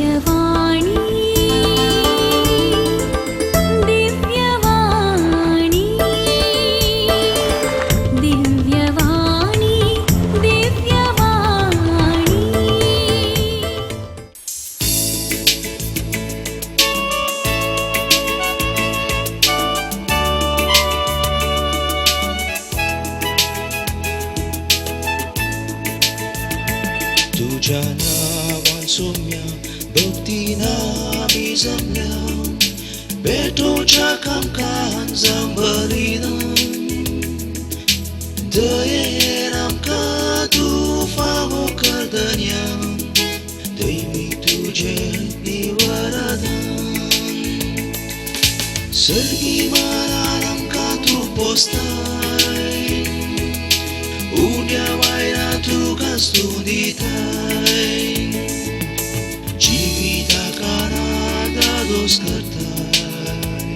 दिव्यवाणी दिव्यवाणी दिव्यवाणी दिव्यवाणी। तुझ्या नावान सोम्या भक्तीन आमी जमल्या पेटोवच्या कामकान जंबलीन दयेन आमकां तूं फावो कर धन्या दैवी तुजें निवरदान सर्गी मानान आमकां तूं पोसताय उण्या वायरा तुका स्तूत दिताय जिविता धादोस करताय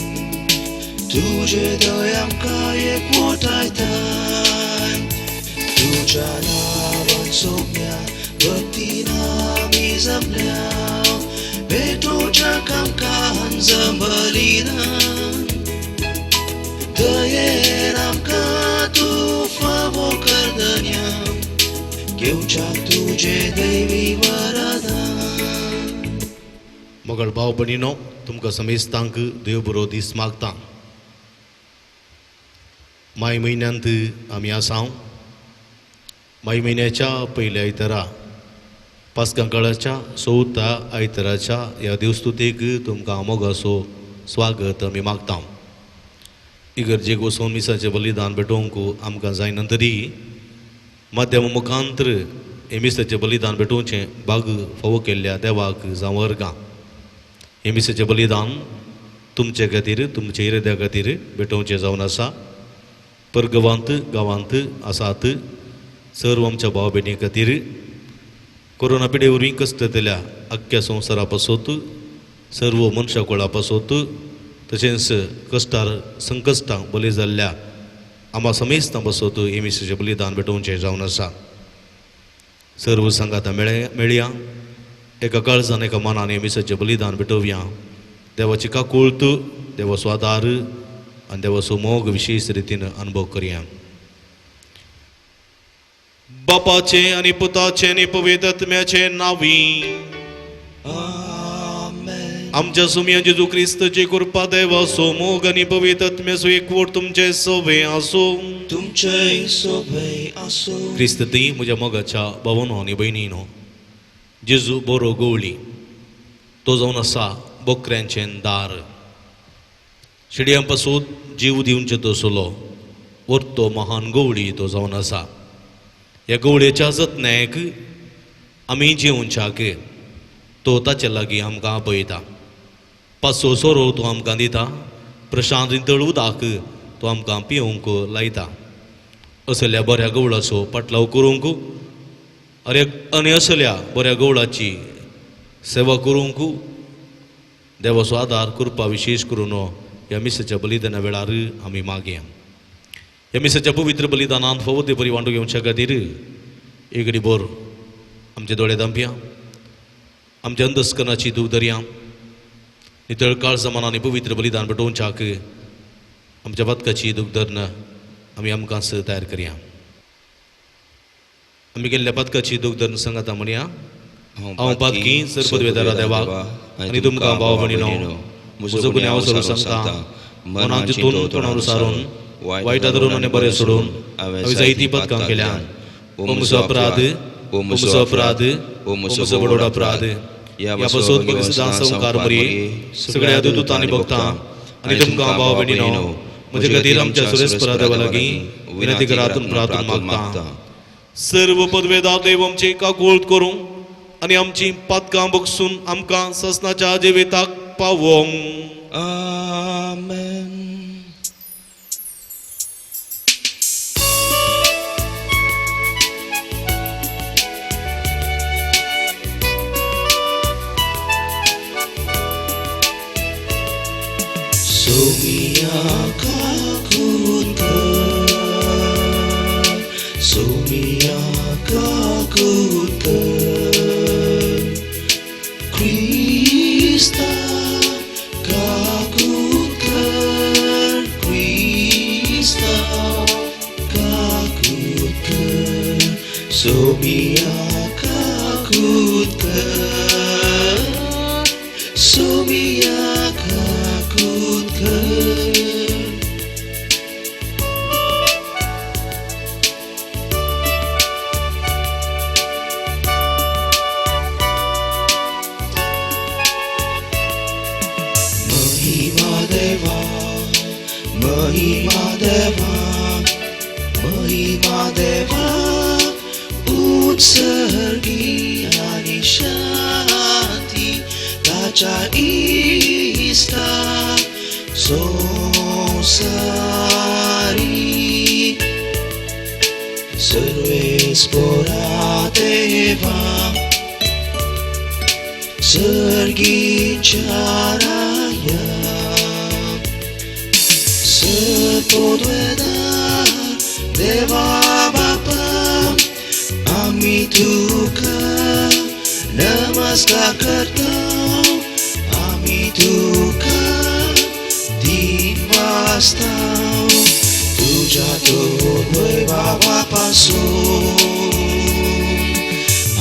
तुजे दय आमकां एकवटायताय तुज्या नांवान सोम्या भक्तीन आमी जमल्या पेटोवच्या कामकान जंबलीन दयेन आमकां तूं फावो कर धन्या घेवच्याक तुजें दैवी वरदान। मगळ भाव भयणीनो, तुमकां समेस्तांक देव बरो दीस मागता। माय म्हयन्यांत आमी आसा। माय म्हयन्याच्या पयल्या आयतारा पास्कां काळाच्या चवथ्या आयताराच्या ह्या देवस्तुतेक तुमकां मोगाचो स्वागत आमी मागता। इगर्जेक वचून मिसाचें बलिदान भेटोवंक आमकां जायना तरी माध्यमा मुखांतर हें मिसाचें बलिदान भेटोवचें भाग फावो केल्ल्या देवाक जावं अर्गां। हें मिसाचें बलिदान तुमचे खातीर तुमच्या इराद्या खातीर भेटोवचें जावन आसा। परगांवांत गांवांत आसात सर्व आमच्या भाव भयणी खातीर कोरोना पिडे वरवीं कश्ट जातल्या आख्ख्या संवसारा पासत सर्व मनशा कुळा पासत तशेंच कश्टार संकश्टांक बली जाल्ल्या आमा समेस्तां पासत हें मिसाचें बलिदान भेटोवचें जावन आसा। सर्व सांगाता मेळया एका काळजान एका मनान हें मिसाचें बलिदान भेटोवया। देवाची काकूळत, देवाचो आदार आनी देवाचो मोग विशेश रितीन अनुभव करया। बापाचें आनी पुताचें आनी पवित्र आत्म्याचें नांवी आमेन। आमच्या सुमया जेजू क्रिस्ताची कृपा, देवाचो मोग आनी पवित्र आत्म्याचो एकवट तुमचे सोबे आसूं। तुमचेय सोबे आसूं। क्रिस्त ती म्हज्या मोगाच्या भावानो आनी भयणीनो, जेजू बरो गवळी तो जावन आसा बोकऱ्यांचें दार। शिडयां पासून जीव दिवचे तसलो वर्तो महान गवळी तो जावन आसा। ह्या गवळेच्या जतनायक आमी जेवच्याक तो ताचे लागीं आमकां आपयता। पासो सोरो तो आमकां दिता, प्रशांत नितळ उदक तो आमकां पिवंक लायता। असल्या बऱ्या गवळाचो पाटलाव करूंक अरे आनी असल्या बऱ्या गवळाची सेवा करूंक देवाचो आदार कृपा विशेश करून ह्या मिसाच्या बलिदाना वेळार आमी मागया। ह्या मिसाच्या पवित्र बलिदानांत फावो ते परी वांटो घेवच्या खातीर एगडी बोर आमचे दोळे धांपया, आमच्या अंतस्करणाची धूव धरया, नितळ काळजा मनान पवित्र बलिदान भेटोवच्याक आमच्या पातकाची दूख धरून आमी आमकां तयार करया। आमी केल्ल्या पातकाची दूख धरून सांगाता म्हणया, हांव पातकी सरपदवेदारा देवाक आनी तुमकां भाव भयणीनो म्हजो गुन्यांव सरू सांगता, मनान चिंतून तोंडार सारून वायट धरून आनी बरें सोडून हांवें जायतीं पातकां केल्यान। ओ म्हजो अपराध, ओ म्हजो अपराध, ओ म्हजो व्हड अपराध। ह्या पासत भगवंता संवकार मरये सगळ्या दुतांनी भोगता आनी तुमकां भाव भयणीनो म्हजे खातीर आमच्या सुरेस्परा देवा लागीं विनंती करातून प्रार्थून मागता। सर्व पदवेदार देव आमची काकूळत करूं आनी आमची पातकां बगसून आमकां ससनाच्या जिविताक पावोवंक। आमेन। Sumia kakuta, Sumia kakuta, Christ. क्रिस्ता काकूत कर, क्रिस्ता काकूत कर, सोमिया काकूत कर, सोमिया काकूत कर. महिमा देवा, महिमा देवा, महिमा देवा, उत्सर्गी आणि शांती ताच्या इस्ता संसारी. सर्वेस्पोरा देवा, सर्गीच्या राया, सपोद्वेदार देवा बापा, आम्ही तुका नमस्कार करता, आम्ही तुका दिन वाजता, तुझ्या तो बाबापासून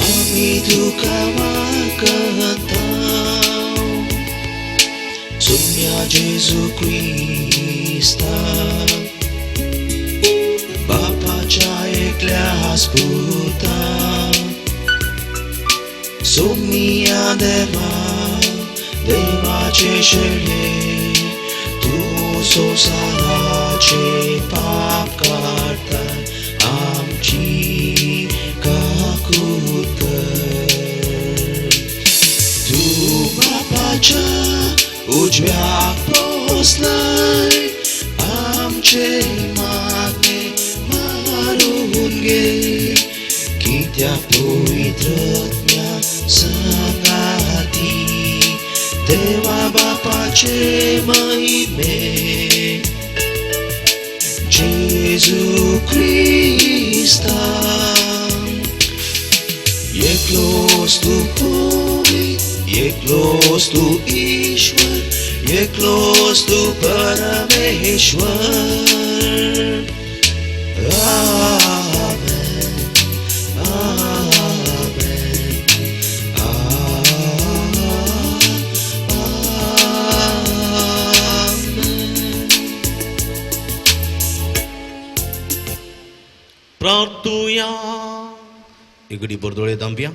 आम्ही तुका मागता. सोम्या जेजू क्रिस्ता, बापाच्या एकल्या पुता, सोम्या देवा, देवाचे शेळे, तूं संवसाराचे पाप काडता, आमची काकूत कर. तूं बापाच्या उजव्याक पोसलाय, आमचे मागणे मारून घे, कित्याक पवित्रत्म्या सांगाती देवा बापाचे महिमे. जेजू क्रिस्ता, एकलोच तूं पवित्र, एकलोच तूं ईश्वर, एकलोच तूं परमेश्वर. आमेन, आमेन, आमेन. प्रार्थुया. इगडी बरदोळे दांपया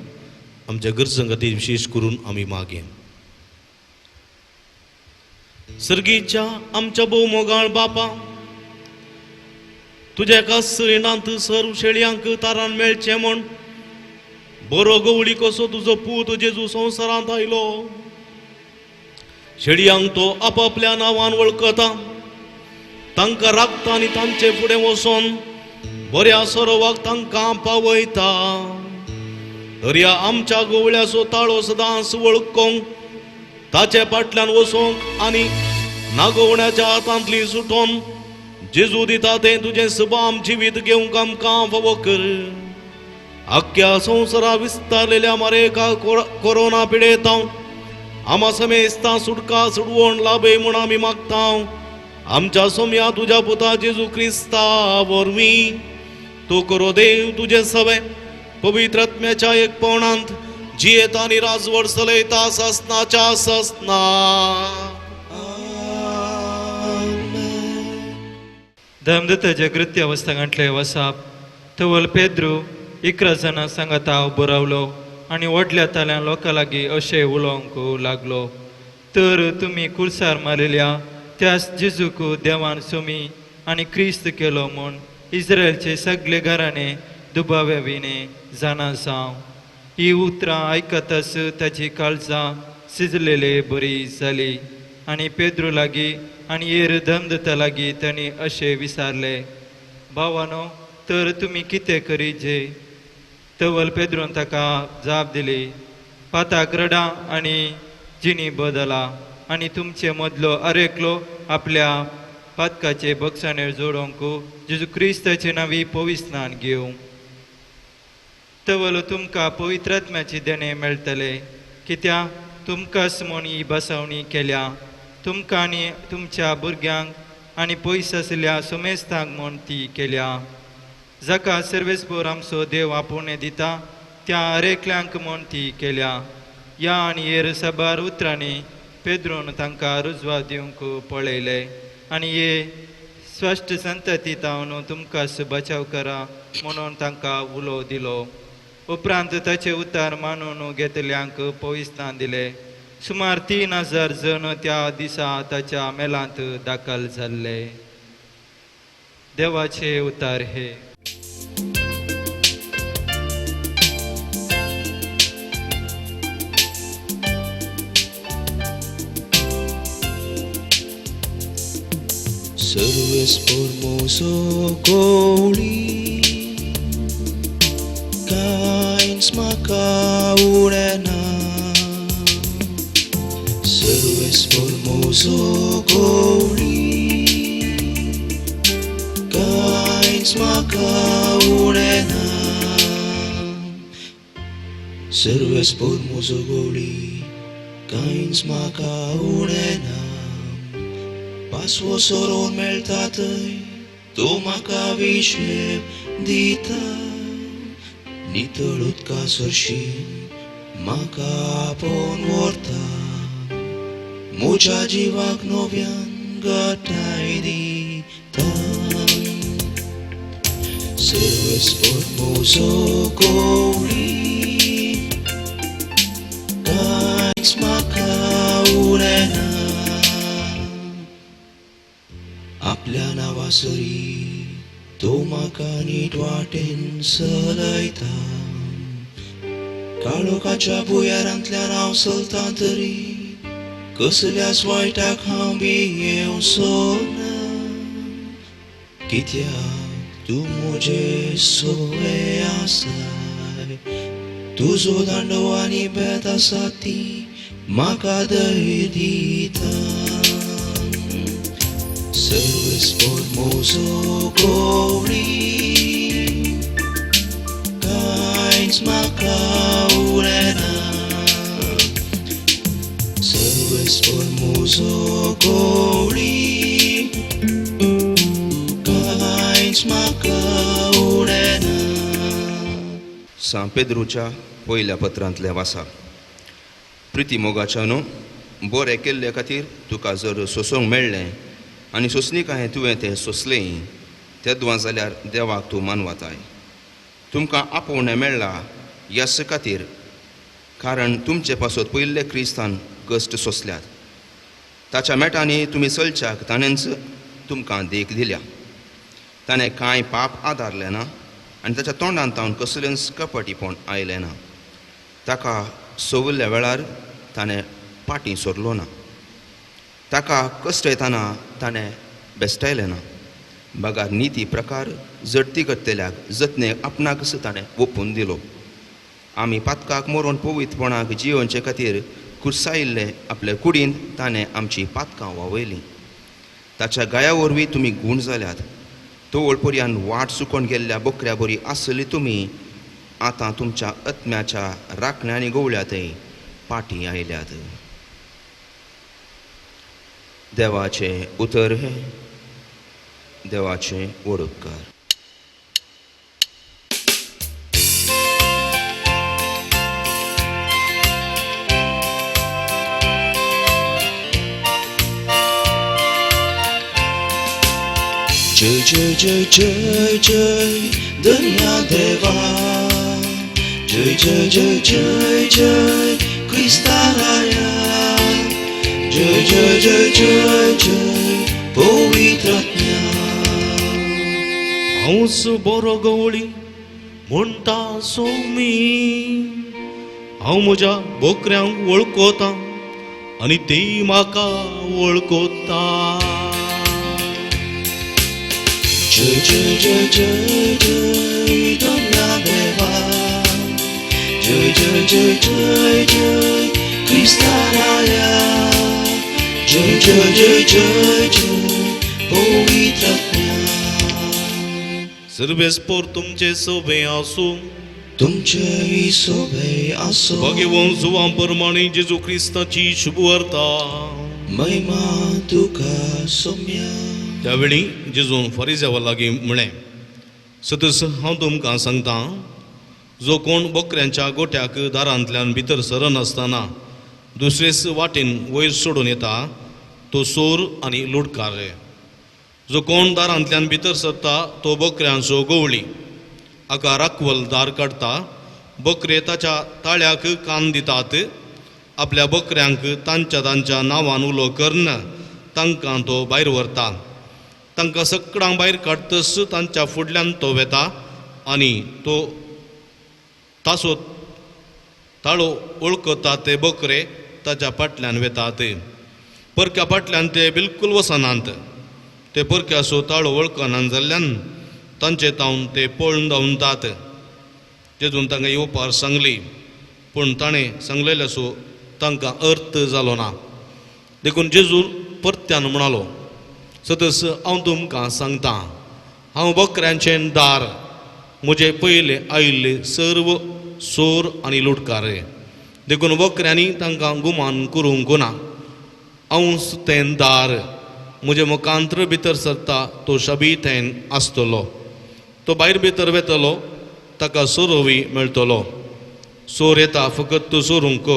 आमच्या गरजां विशेष करून आमी मागे. सर्गीच्या आमच्या भोव मोगाळ बापा, तुज्या एका रिणांत सर्व शेळयांक तारान मेळचें म्हूण बरो गवळी कसो तुजो पूत जेजू संवसारांत आयलो. शेळयांक तो आपापल्या नांवान वळखता, तांकां राखता आनी तांचे फुडें वचोन बऱ्या सरोवाक तांकां पावयता. तर ह्या आमच्या गवळ्याचो ताळो सदांच वळखोंक, ताचे फाटल्यान वचोंक आनी नागोवण्याच्या हातांतली सुटोन जेजू दिता तें तुजें सबाम जिवीत घेवंक आमकां फावो कर. आख्ख्या संवसारा विस्तारलेल्या मारेका कोरोना पिडेतांव आमा समेस्तां सुटका सुडवण लाभय म्हूण आमी मागता. आमच्या सोम्या तुज्या पुता जेजू क्रिस्ता वरवीं तूं करो देव तुजें सवे पवित्र आत्म्याच्या एक पवणांत जियेता आनी राजवड चलयता ससनाच्या ससना. धर्मदत्ताच्या कृत्य अवस्था वसाप तवल पेद्रू 11 जाणां सांगाता उबो रावलो आनी व्हडल्या ताल्यान लोकां लागीं अशें उलोवंक लागलो, तर तुमी कुर्सार मारिल्ल्या त्याच जेजूक देवान सोमी आनी क्रिस्त केलो म्हूण इस्रायलचे सगळे घराणे दुबावे विणे जाणा जावं. ही उतरां आयकताच ताची काळजां शिजलेले बरी जाली आनी पेद्रू लागीं आनी येर धर्मदत्ता लागीं तांणी अशें विचारलें, भावानो तर तुमी कितें करीत जे? तवल पेद्रून ताका जाप दिली, पाताक रडा आनी जिणी बदला आनी तुमचे मदलो अरेकलो आपल्या पातकाचे बक्षाणेर जोडोवंक जेजू क्रिस्ताचे नांवी पविस्नान घेवं. तवल तुमकां पवित्र आत्म्याची देणें मेळटलें, कित्याक तुमकांच म्हूण ही बसवणी केल्या. तुमकां आनी तुमच्या भुरग्यांक आनी पयस आशिल्ल्या सुमेस्तांक म्हूण ती केल्या. जाका सर्वेस्पोर आमचो देव आपोवणें दिता त्या हरेकल्यांक म्हूण ती केल्या. ह्या आनी हेर साबार उतरांनी पेद्रून तांकां रुजवात दिवंक पळयलें आनी हे स्पश्ट संतती तावन तुमकां बचाव करा म्हणून तांकां उलो दिलो. उपरांत ताचे उतार मानून घेतल्यांक पविस्तान दिले. सुमार 3000 जण त्या दिसा ताच्या मेलांत दाखल जाल्ले. देवाचे उतार हे. Serves formoso goli Kains makaurena. Serves formoso goli Kains makaurena. Serves formoso goli Kains makaurena. Paswo soron meltatay तो म्हाका विशेप दिता. नितळ उदका सरशी म्हाका आपोवन व्हरता. म्हज्या जिवाक नव्यान गटाय दिता. सर्वस formoso goli कांयच म्हाका उणें ना. आपल्या नांवासरी तो म्हाका नीट वाटेन चलयता. काळोखाच्या भुंयारांतल्यान हांव चलता तरी कसल्याच वायटाक हांव भियेवचो ना. कित्याक तूं म्हजे सोवे आसाय. तुजो दांडो आनी बेत आसा ती म्हाका धैर्य दिता. Serves formoso goli Kains makaurena. Serves formoso goli Kains makaurena. सांत पेद्रूच्या पयल्या पत्रांतलें वासा. प्रिती मोगाच्या न्हू बरें केल्ले खातीर तुका जर सोंसूंक मेळ्ळें आनी सोंसणीकाय तुवें तें सोंसलें तेदवां जाल्यार देवाक तूं मानवताय. तुमकां आपोवणें मेळ्ळां ह्याच खातीर, कारण तुमचे पासत पयिल्ले क्रिस्तान कश्ट सोंसल्यात. ताच्या मेटांनी तुमी चलच्याक ताणेंच तुमकां देख दिल्या. ताणें कांय पाप आदारलें ना आनी ताच्या तोंडांत तावन कसलेंच कपटीपण आयलें ना. ताका सोवल्ल्या वेळार ताणें पाटी सोरलो ना. ताका कश्ट येताना ताणें बेस्टायलें ना. बगार निती प्रकार जडती करतल्याक जतने आपणाकच ताणें ओपून दिलो. आमी पातकाक मरोन पवित्रपणाक जियोवचे खातीर कुर्सायिल्ले आपले कुडीन ताणें आमची पातकां वावयलीं. ताच्या गाया वरवीं तुमी गूण जाल्यात. तवळ पर्यान वाट चुकोन गेल्ल्या बकऱ्या बरी आसली तुमी आतां तुमच्या आत्म्याच्या राखण्यांनी गवळ्यातय पाटी आयल्यात. देवाचें उतर हें. देवाचें वडोपकार. जय जय जय जय जय धन्या देवा. जय जय जय जय जय क्रिस्ताराया. जय जय जय जय जय पवित्र आत्म्या. हांवच बरो गवळी म्हणटा सोमी. हांव म्हज्या बोकऱ्यांक वळखता आनी ती म्हाका वळखता. जय जय जय जय जय धन्या देवा. जय जय जय जय जय क्रिस्ताराया. जय जय जय जय जय पवित्र आत्म्या. सर्वेस्पोर तुमचे सोबे आसूं. तुमचे सोबे आसो. भगवंत जुवां प्रमाणे जेजू क्रिस्ताची शुभवार्ता. महिमा तुका सोम्या. त्यावेळी जेजून फरिजावा लागीं म्हळें, सतस हांव तुमकां सांगता, जो कोण बोकऱ्यांच्या गोट्याक दारांतल्यान भितर सरनासतना दुसरेच वाटेन वयर सोडून येता तो चोर आनी लुटकार. जो कोण दारांतल्यान भितर सरता तो बोकऱ्यांचो गवळी. हाका राखवल दार काडटा. बकरे ताच्या ताळ्याक कान दितात. आपल्या बकऱ्यांक तांच्या तांच्या नांवान उलो करून तांकां तो भायर व्हरता. तांकां सगळ्यांक भायर काडटच तांच्या फुडल्यान तो वेता आनी तो तासो ताळो वळखता. ते बकरे ताच्या फाटल्यान वेतात. परक्या फाटल्यान ते बिलकूल वचनात. ते परक्याचो ताळो वळखनात जाल्ल्यान तांचे तावन ते पळून धांवतात. तेतून तांकां येवपार सांगली, पूण ताणें सांगलेल्याचो तांकां अर्थ जालो ना. देखून जेजू परत्यान म्हणालो, सदस हांव तुमकां सांगता, हांव बकऱ्यांचें दार. म्हजे पयले आयिल्ले सर्व चोर आनी लुटकार, देखून बकऱ्यांनी तांकां गुमान करूंक ना. हांव तें दार. म्हजे मुखांत्र भितर सरता तो शबीतेन आसतलो. तो भायर भितर वेतलो, ताका सोरोवी मेळटलो. चोर येता फकत तो चोरूंक,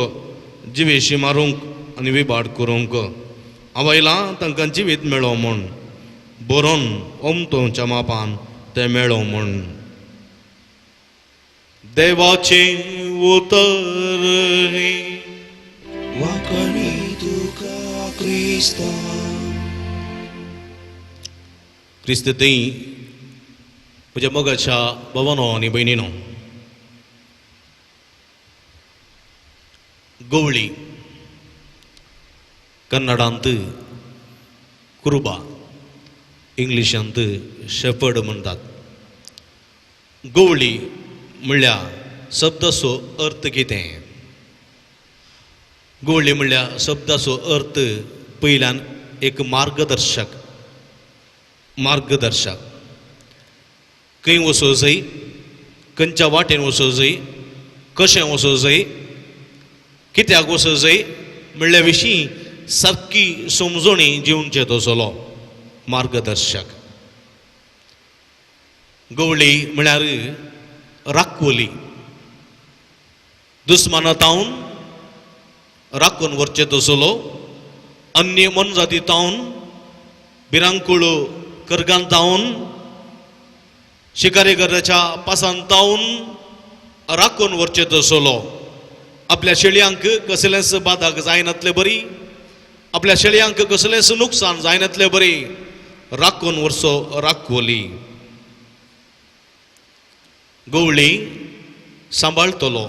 जिवेशी मारूंक आनी विबाड करूंक. हांव आयलां तांकां जिवीत मेळो म्हूण, बरोवन ओमतोच्या मापान तें मेळो म्हूण. देवाचें उतर हें. वाकणी तुका क्रिस्ता. क्रिस्त थंय म्हज्या मोगाच्या भावानो आनी भयणीनो, गवळी कन्नडांत कुरुबा, इंग्लिशांत शेफर्ड म्हणटात. गवळी म्हणल्यार शब्दाचो अर्थ कितें? गवळी म्हणल्यार शब्दाचो अर्थ पयल्यान एक मार्गदर्शक. मार्गदर्शक खंय वचूंक जाय, खंयच्या वाटेन वचूंक जाय, कशें वचूंक जाय, कित्याक वचूंक जाय म्हणल्या विशीं सारकी समजणी दिवचे तसलो मार्गदर्शक. गवळी म्हळ्यार राखवली, दुस्माना तावन राखून व्हरचे तसलो, अन्य मनजाती तावन, भिरांकूळ करगान तावन, शिकारी घराच्या पासान तावन राखून व्हरचे तसलो. आपल्या शेळयांक कसलेंच बादाक जायनातले बरी, आपल्या शेळयांक कसलेंच नुकसान जायनातले बरी राखून व्हरचो राखवली. गवळी सांबाळटलो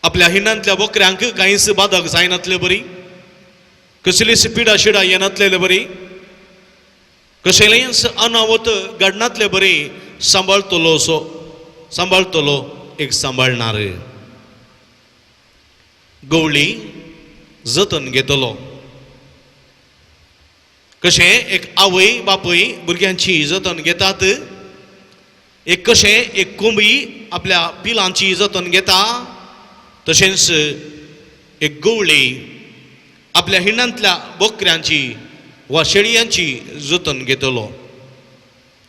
आपल्या हिणांतल्या बकऱ्यांक कांयच बादक जायनातले बरी, कसलीच पिडा शिडा येनातलेले बरी, कसलेंच अनावत घडनातले बरी सांबाळटलो असो सांबाळटलो एक सांबाळणार. गवळी जतन घेतलो. कशें एक आवय बापूय भुरग्यांची जतन घेतात, एक कशें एक कोंबी आपल्या पिलांची जतन घेता, तशेंच एक गवळी आपल्या हिणांतल्या बकऱ्यांची वा शेळयांची जतन घेतलो.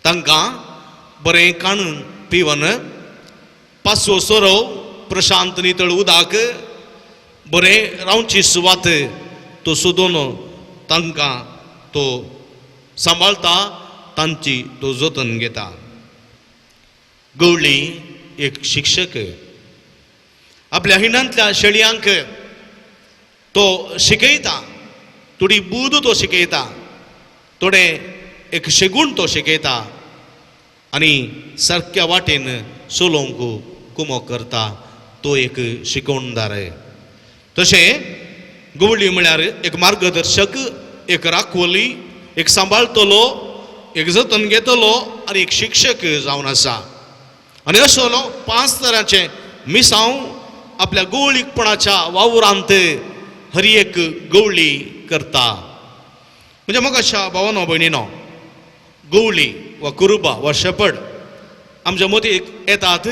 तांकां बरें काणून पिवन पासो सोरो प्रशांत नितळ उदक बरें रावची सुवात तो सोदून तांकां तो सांबाळटा, तांची तो जतन घेता. गवळी एक शिक्षक आपल्या हिणांतल्या शेळयांक तो शिकयता, थोडी बूद तो शिकयता, थोडें एक शेगूण तो शिकयता आनी सारक्या वाटेन चलोवंक कुमक करता. तो एक शिकवणदार. तशें गवळी म्हळ्यार एक मार्गदर्शक, एक राखवली, एक सांबाळटलो, एक जतन घेतलो आनी एक शिक्षक जावन आसा. आनी असो पांच तरांचे मिसांव आपल्या गवळीकपणाच्या वावरांत हर एक गवळी करता. म्हणजे मग अशा भावानो भयणीनो, गवळी वा कुरुबा वा शेपड आमच्या मतीक येतात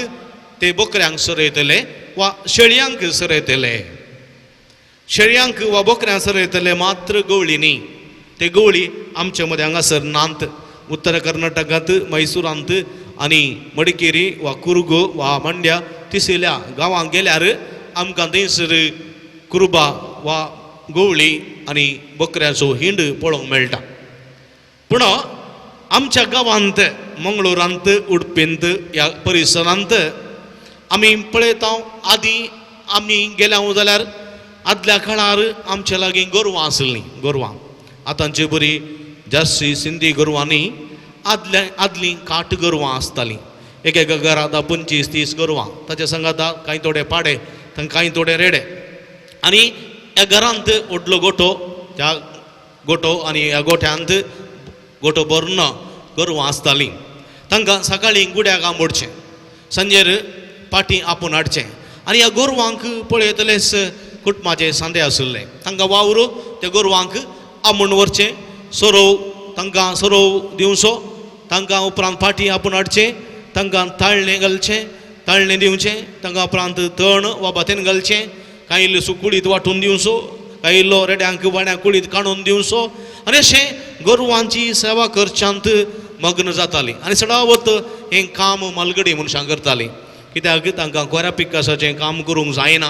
ते बकऱ्यांक सरयतले वा शेळयांक सरयतले. शेळयांक वा बकऱ्यांक सरयतले मात्र गवळी न्ही, ते गवळी आमच्या मदें हांगासर नात. उत्तर कर्नाटकांत, मैसुरांत आनी मडिकेरी वा कुर्ग वा मांड्या तिसल्या गांवांत गेल्यार आमकां थंयसर कुर्बा वा गवळी आनी बकऱ्याचो हिंड पळोवंक मेळटा. पूण आमच्या गांवांत, मंगळुरांत, उडपींत ह्या परिसरांत आमी पळयता आदीं आमी गेल्या जाल्यार आदल्या काळार आमच्या लागीं गोरवां आसलीं. गोरवां आतांचे बरी जास्ती सिंधी गोरवां न्ही, आदल्या आदलीं काट गोरवां आसतालीं. एक एका घरांत 25-30 गोरवां, ताच्या सांगाता कांय थोडे पाडे, कांय थोडे रेडे. आनी ह्या घरांत व्हडलो गोठो, त्या गोठो आनी ह्या गोठ्यांत गोठो भरून गोरवां आसतालीं. तांकां सकाळीं गुड्याक आंबोडचें, सांजेर पाटी आपोवन हाडचें. आनी ह्या गोरवांक पळयतलेच कुटुंबाचे सांदे आशिल्ले, तांकां वावर त्या गोरवांक आमूण व्हरचें, सोरोव तांकां सोरोव दिवचो, तांकां उपरांत पाटी आपोवन हाडचें, तांकां ताळणें घालचें, ताळणें दिवचें, तांकां उपरांत तण वा भातेन घालचें, कांय इल्लो कुळीत वांटून दिवचो, कांय इल्लो रेड्यांक वाण्या कुळीत काडून दिवचो. आनी अशें गोरवांची सेवा करच्यांत मग्न जाताली. आनी सदावत हें काम मालगडी मनशां करतालीं, कित्याक तांकां कोऱ्या पिकासाचें काम करूंक जायना,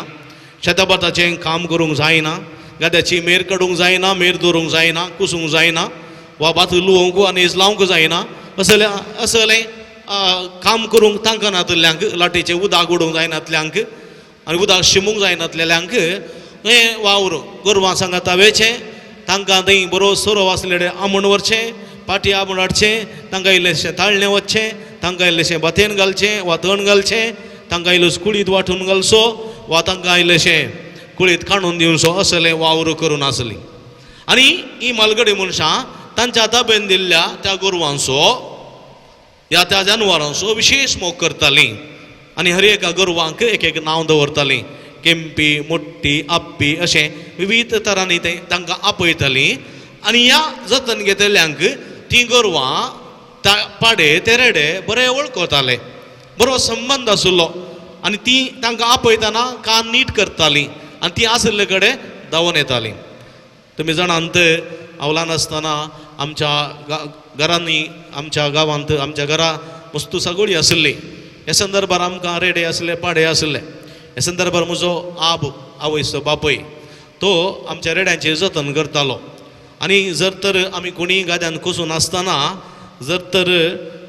शेताभाताचें काम करूंक जायना, गाद्याची मेर काडूंक जायना, मेर दवरूंक जायना, कुसूंक जायना वा भात लुवोवंक आनी लावंक जायना. असलें असलें काम करूंक तांकां नातल्ल्यांक, लाटेचें उदक उडोवंक जायनातल्यांक आनी उदक शिमूंक जायनातलेल्यांक हें वावर गोरवां सांगाता वेचें, तांकां थंय बरो सोरो आसलें आमूण व्हरचें, पाटी आमूण हाडचें, तांकां इल्लेशें ताळणें वचचें, तांकां इल्लेशें भातेन घालचें वा तण घालचें, तांकां इल्लो कुळीत वांटून घालचो वा तांकां इल्लेशें कुळीत काडून दिवचो, असलें वावर करून आसली. आनी ही मालगडी मनशां तांच्या ताब्यान दिल्ल्या त्या गोरवांचो ह्या त्या जानवरांचो विशेश मोग करतालीं. आनी हर एका गोरवांक एक एक नांव दवरतालीं, केम्पी, मोट्टी, आप्पी अशें विविध तरांनी ते तांकां आपयतालीं. आनी ह्या जतन घेतल्यांक तीं गोरवां पाडे ते रेडे बरे वळखताले, बरो संबंद आशिल्लो. आनी ती तांकां आपयतना कान नीट करतालीं आनी ती आशिल्ले कडेन धांवून येतालीं. तुमी जाणांत, हांव ल्हान आसतना आमच्या घरांनी, आमच्या गांवांत, आमच्या घरा वस्तू सगळी आशिल्ली. ह्या संदर्भार आमकां रेडे आसले, पाडे आसले. ह्या संदर्भार म्हजो आब, आवयचो बापूय, तो आमच्या रेड्यांचें जतन करतालो. आनी जर तर आमी कोणीय गाद्यान कोसून आसतना जर तर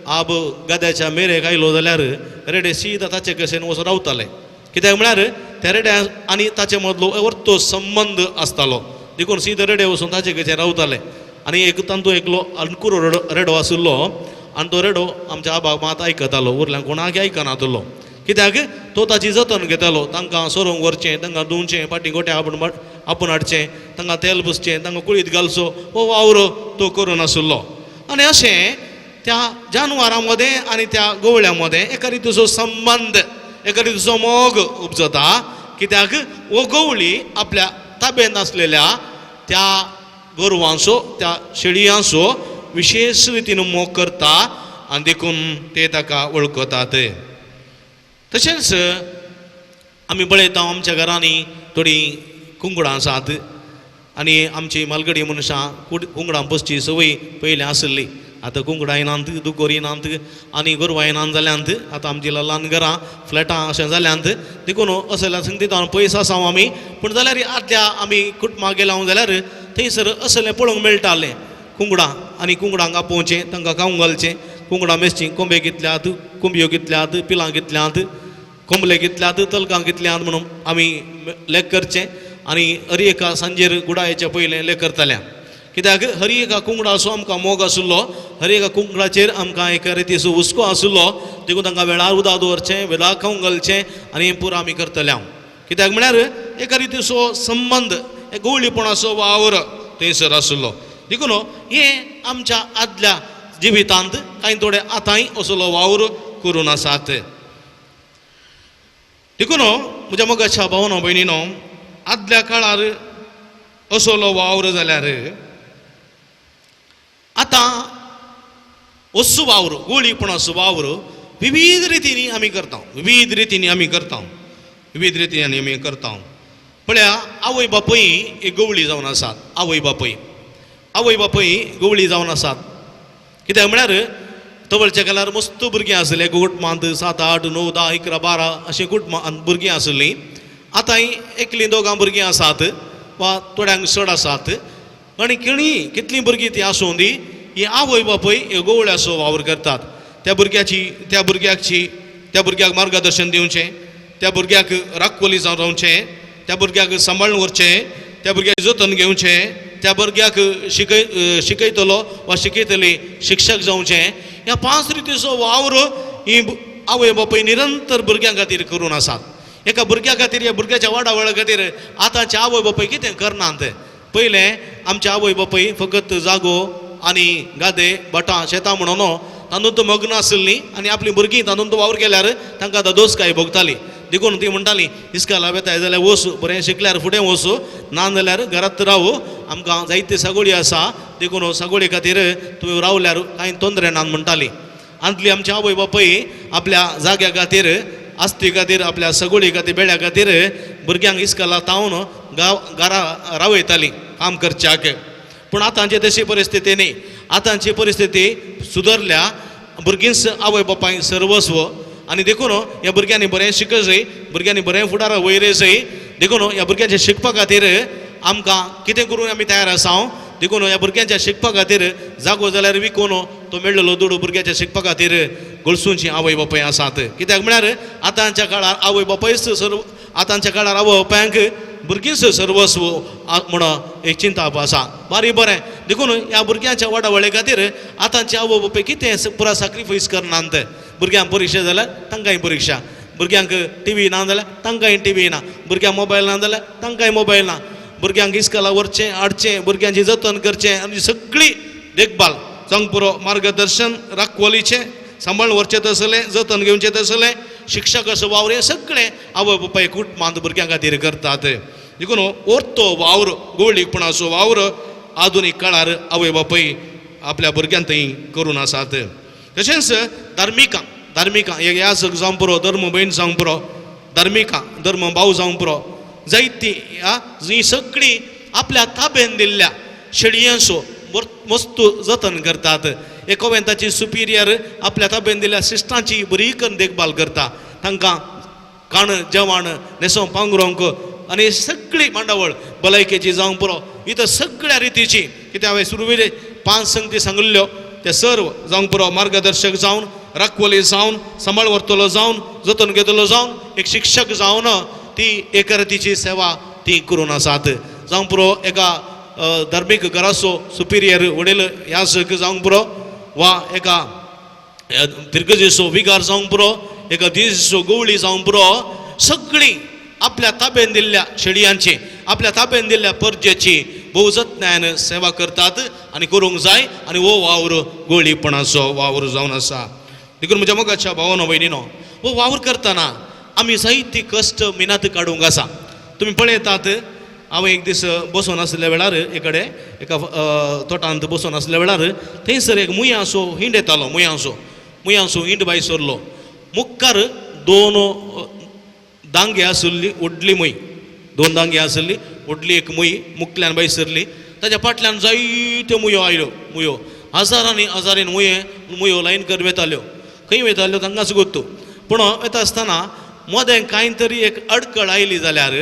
आब गाद्याच्या मेरेक आयलो जाल्यार रेडे सीदा ताचे कशेन वचून रावताले. कित्याक म्हळ्यार त्या रेड्या आनी ताचे मदलो वर्तो संबंद आसतालो, देखून सीदा रेडे वचून ताचे कशेन रावताले. आनी एक तांतूं एकलो अंकुरो रेडो आशिल्लो आनी तो रेडो आमच्या आबाक मात आयकतालो, उरल्यान कोणाक आयकनातलो. कित्याक तो ताची जतन घेतालो, तांकां सोरोवंक व्हरचें, तांकां धुवचें, फाटीं गोट्या आपूण आपूण हाडचें, तांकां तेल पुसचें, तांकां कुळीत घालचो, हो वावर तो करून आशिल्लो. आनी अशें त्या जानवरां मदें आनी त्या गवळ्यां मदें एका रितीचो संबंद, एका रितीचो मोग उपजता. कित्याक हो गवळी आपल्या ताब्यांत आसलेल्या त्या गोरवांचो, त्या शेळयांचो विशेश रितीन मोग करता आनी देखून ते ताका वळखतात. तशेंच आमी पळयता आमच्या घरांनी थोडीं कुंकडां आसात आनी आमची मालगडी मनशां कुंकडां पोसची संवय पयलीं आशिल्ली. आतां कुंकडां येनात, दुकोर येनात आनी गोरवां येनात जाल्यांत. आतां आमची ल्हान घरां, फ्लॅटां अशें जाल्यांत, देखून असल्या संगतींत पयस आसा आमी. पूण जाल्यार आदल्या आमी कुटुंबां गेल्या जाल्यार थंयसर असलें पळोवंक मेळटालें, कुंकडां आनी कुंकडांक आपोवचें, तांकां खावंक घालचें, कुंकडां मेजचीं, कोंबे कितल्यात, कोंबयो कितल्यात, पिलां कितल्यांत, कोंबले कितल्यात, तलकां कितल्यांत म्हणून आमी लेख करचें. आनी हर एका सांजेर गुडायेच्या पयलें लेख करताले. कित्याक हर एका कुंकडाचो आमकां मोग आशिल्लो, हर एका कुंकडाचेर आमकां एका रितीचो हुस्को आशिल्लो, देखून तांकां वेळार उदक दवरचें, वेळार खावंक घालचें आनी हें पुरो आमी करतले हांव. कित्याक म्हळ्यार एका रितीचो संबंद, एक गवळीपणाचो वावर थंयसर आशिल्लो. देखून हें आमच्या आदल्या जिवितांत कांय थोडे आतांय असलो वावर करून आसात. देखून म्हज्या मोगाच्या भावनो भयणीनो, आदल्या काळार असलो वावर जाल्यार आतां असो वावर, गोळीपणाचो वावर विविध रितींनी आमी करता, विविध रितींनी आमी करता, विविध रितींनी आमी करता. पळया आवय बापूय एक गवळी जावन आसात. आवय बापूय, आवय बापूय गवळी जावन आसात. कित्याक म्हळ्यार तवळच्या काळार मस्त भुरगीं आसले कुटुंबांत 7, 8, 9, 10, 11, 12 अशीं कुटुंबां भुरगीं आसलीं. आतां एकलीं दोगां भुरगीं आसात वा थोड्यांक चड आसात. आनी किणी कितलीं भुरगीं ती आसूं दी, ही आवय बापूय गवळ्याचो वावर करतात. त्या भुरग्याची, त्या भुरग्याची, त्या भुरग्याक मार्गदर्शन दिवचें, त्या भुरग्याक राखवली जावन रावचें, त्या भुरग्याक सांबाळून व्हरचें, त्या भुरग्याक जतन घेवचें, त्या भुरग्याक शिकयतलो वा शिकयतली शिक्षक जावचें. ह्या 5 रितीचो वावर ही आवय बापूय निरंतर भुरग्यां खातीर करून आसात. एका भुरग्या खातीर, ह्या भुरग्याच्या वाडावळ खातीर आतांचे आवय बापूय कितें करनात. पयलें आमचे आवय बापूय फकत जागो आनी गादे भाटां शेतां म्हणून तातूंत मग्न आसलीं आनी आपलीं भुरगीं तातूंत वावर केल्यार तांकां दोसकाय भोगताली. देखून ती म्हणटाली इस्काला वेताय जाल्यार वच, बरें शिकल्यार फुडें वच, ना जाल्यार घरांत राव, आमकां जायते सगळी आसा, देखून सगळी खातीर तुमी रावल्यार कांय तोंदरे ना म्हणटाली. आंतली आमची आवय बापूय आपल्या जाग्या खातीर, आस्ती खातीर, आपल्या सगळी खातीर, बेळ्या खातीर भुरग्यांक इस्काला तावन गांव घरा रावयताली काम करच्याक. पूण आतांची तशी परिस्थिती न्ही. आतांची परिस्थिती सुदरल्या. भुरगींच आवय बापाय सर्वस्व आनी देखून ह्या भुरग्यांनी बरें शिकत जाय, भुरग्यांनी बरें फुडारा वयर जाय. देखून ह्या भुरग्यांचे शिकपा खातीर आमकां कितें करूंक आमी तयार आसा. देखून ह्या भुरग्यांच्या शिकपा खातीर जागो जाल्यार विकून तो मेळ्ळलो दुडू भुरग्याच्या शिकपा खातीर गळसूंची आवय बापाय आसात. कित्याक म्हळ्यार आतांच्या काळार आवय बापायच सर्व, आतांच्या काळार आवय बापायांक भुरगींच सर्वस्व म्हणून एक चिंताप आसा. बारी बरें. देखून ह्या भुरग्यांच्या वाडावळे खातीर आतांचे आवय बापाय कितें पुरा सॅक्रिफायस करनात. भुरग्यांक परिक्षा जाल्यार तांकांय परिक्षा, भुरग्यांक टी व्ही ना जाल्यार तांकांय टी व्ही ना, भुरग्यांक मोबायल ना जाल्यार तांकांय मोबायल ना, भुरग्यांक इस्कला व्हरचें हाडचें, भुरग्यांची जतन करचें आनी सगळी देखभाल जावंक पुरो, मार्गदर्शन राखवलीचें सांबाळून व्हरचें तसलें, जतन घेवचें तसलें, शिक्षकाचो वावर हें सगळें आवय बापाय कुटुंबांत भुरग्यां खातीर करतात. देखून ओर्तो वावर, गोवळीपणाचो वावर आधुनीक काळार आवय बापाय आपल्या भुरग्यां थंय करून आसात. तशेंच धार्मिकां, धार्मिकां एक याजक जावंक पुरो, धर्म भयण जावंक पुरो, धार्मिकां धर्म भाव जावंक पुरो, जायतीं ही सगळीं आपल्या ताब्यान दिल्ल्या शेळयांचो मस्त जतन करतात. एक कोवेंताची सुपिरियर आपल्या ताब्यान दिल्ल्या सिस्टांची बरी करून देखभाल करता. तांकां खाण जेवण न्हेसोवंक पांगरोंक आनी सगळी मांडावळ भलायकेची जावंक पुरो, इथं सगळ्या रितीची. कित्याक हांवें सुरवेक 5 संगती सांगिल्ल्यो ते सर्व जावंक पुरो, मार्गदर्शक जावन, राखवली जावन, सांबाळ व्हरतलो जावन, जतन घेतलो जावन, एक शिक्षक जावन ती एका रितीची सेवा ती करून आसात. जावंक पुरो एका धार्मीक घराचो सुपिरियर वडील याजक जावंक पुरो, वा एका फिरगजेचो विगार जावंक पुरो, एका दिसो गवळी जावंक पुरो, सगळीं आपल्या ताब्यान दिल्ल्या शेळयांची, आपल्या ताब्यान दिल्ल्या परजेची भोव जतनायन सेवा करतात आनी करूंक जाय. आनी हो वावर गोळीपणाचो वावर जावन आसा. देखून म्हज्या मोगाच्या भावानो भयणीनो, हो वावर करतना आमी जायती कश्ट मिनात काडूंक आसा. तुमी पळयतात, हांव एक दीस बसून आसल्या वेळार एकडे एका तोटांत बसून आसल्या वेळार थंयसर एक मुयांचो हिंड येतालो. मुयांचो, मुयांचो हिंड भायर सरलो. मुखार 2 दांगे आसली, व्हडली मूय, 2 दांगे आसली, व्हडली एक मूय मुखल्यान भायर सरली. ताच्या फाटल्यान जायत्यो मुयो आयल्यो. मुयो हजारांनी हजारांनी मुयो लायन कर वेताल्यो. खंय वेताल्यो तांकांच गोत्तू. पूण वेता आसतना मदें कांय तरी एक अडकळ आयली जाल्यार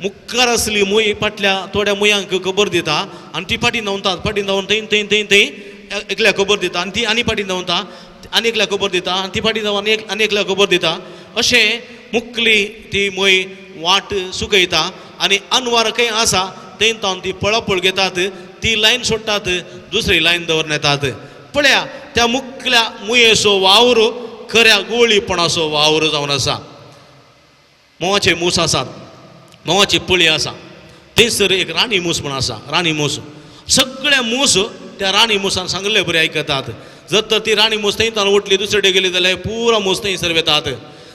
मुखार आसली मूय फाटल्या थोड्या मुयांक खबर दिता आनी ती फाटीं धांवतात. फाटीं धांवन थंय थंय थंय थंय एकल्या खबर दिता आनी ती आनी फाटीं धांवता, आनी एकल्या खबर दिता आनी ती फाटीं धांवन आनी एकल्या खबर दिता. अशें मुखली ती मूय वाट सुकयता आनी अनवार खंय आसा थंय तावन ती पळापळ घेतात, ती लायन सोडटात, दुसरी लायन दवरून येतात. पळया त्या मुखल्या मुयेचो वावर खऱ्या गोळीपणाचो वावर जावन आसा. म्होंवाचे मूस आसात, म्होंवाची पळी आसा, थंयसर एक राणी मूस म्हण आसा. राणी मूस, सगळे मूस त्या राणी मुसान सांगले बरें आयकतात. जर तर ती राणी मूस थंय तावन उठली दुसरे कडेन गेली जाल्यार पुरा मूस थंयसर वेतात.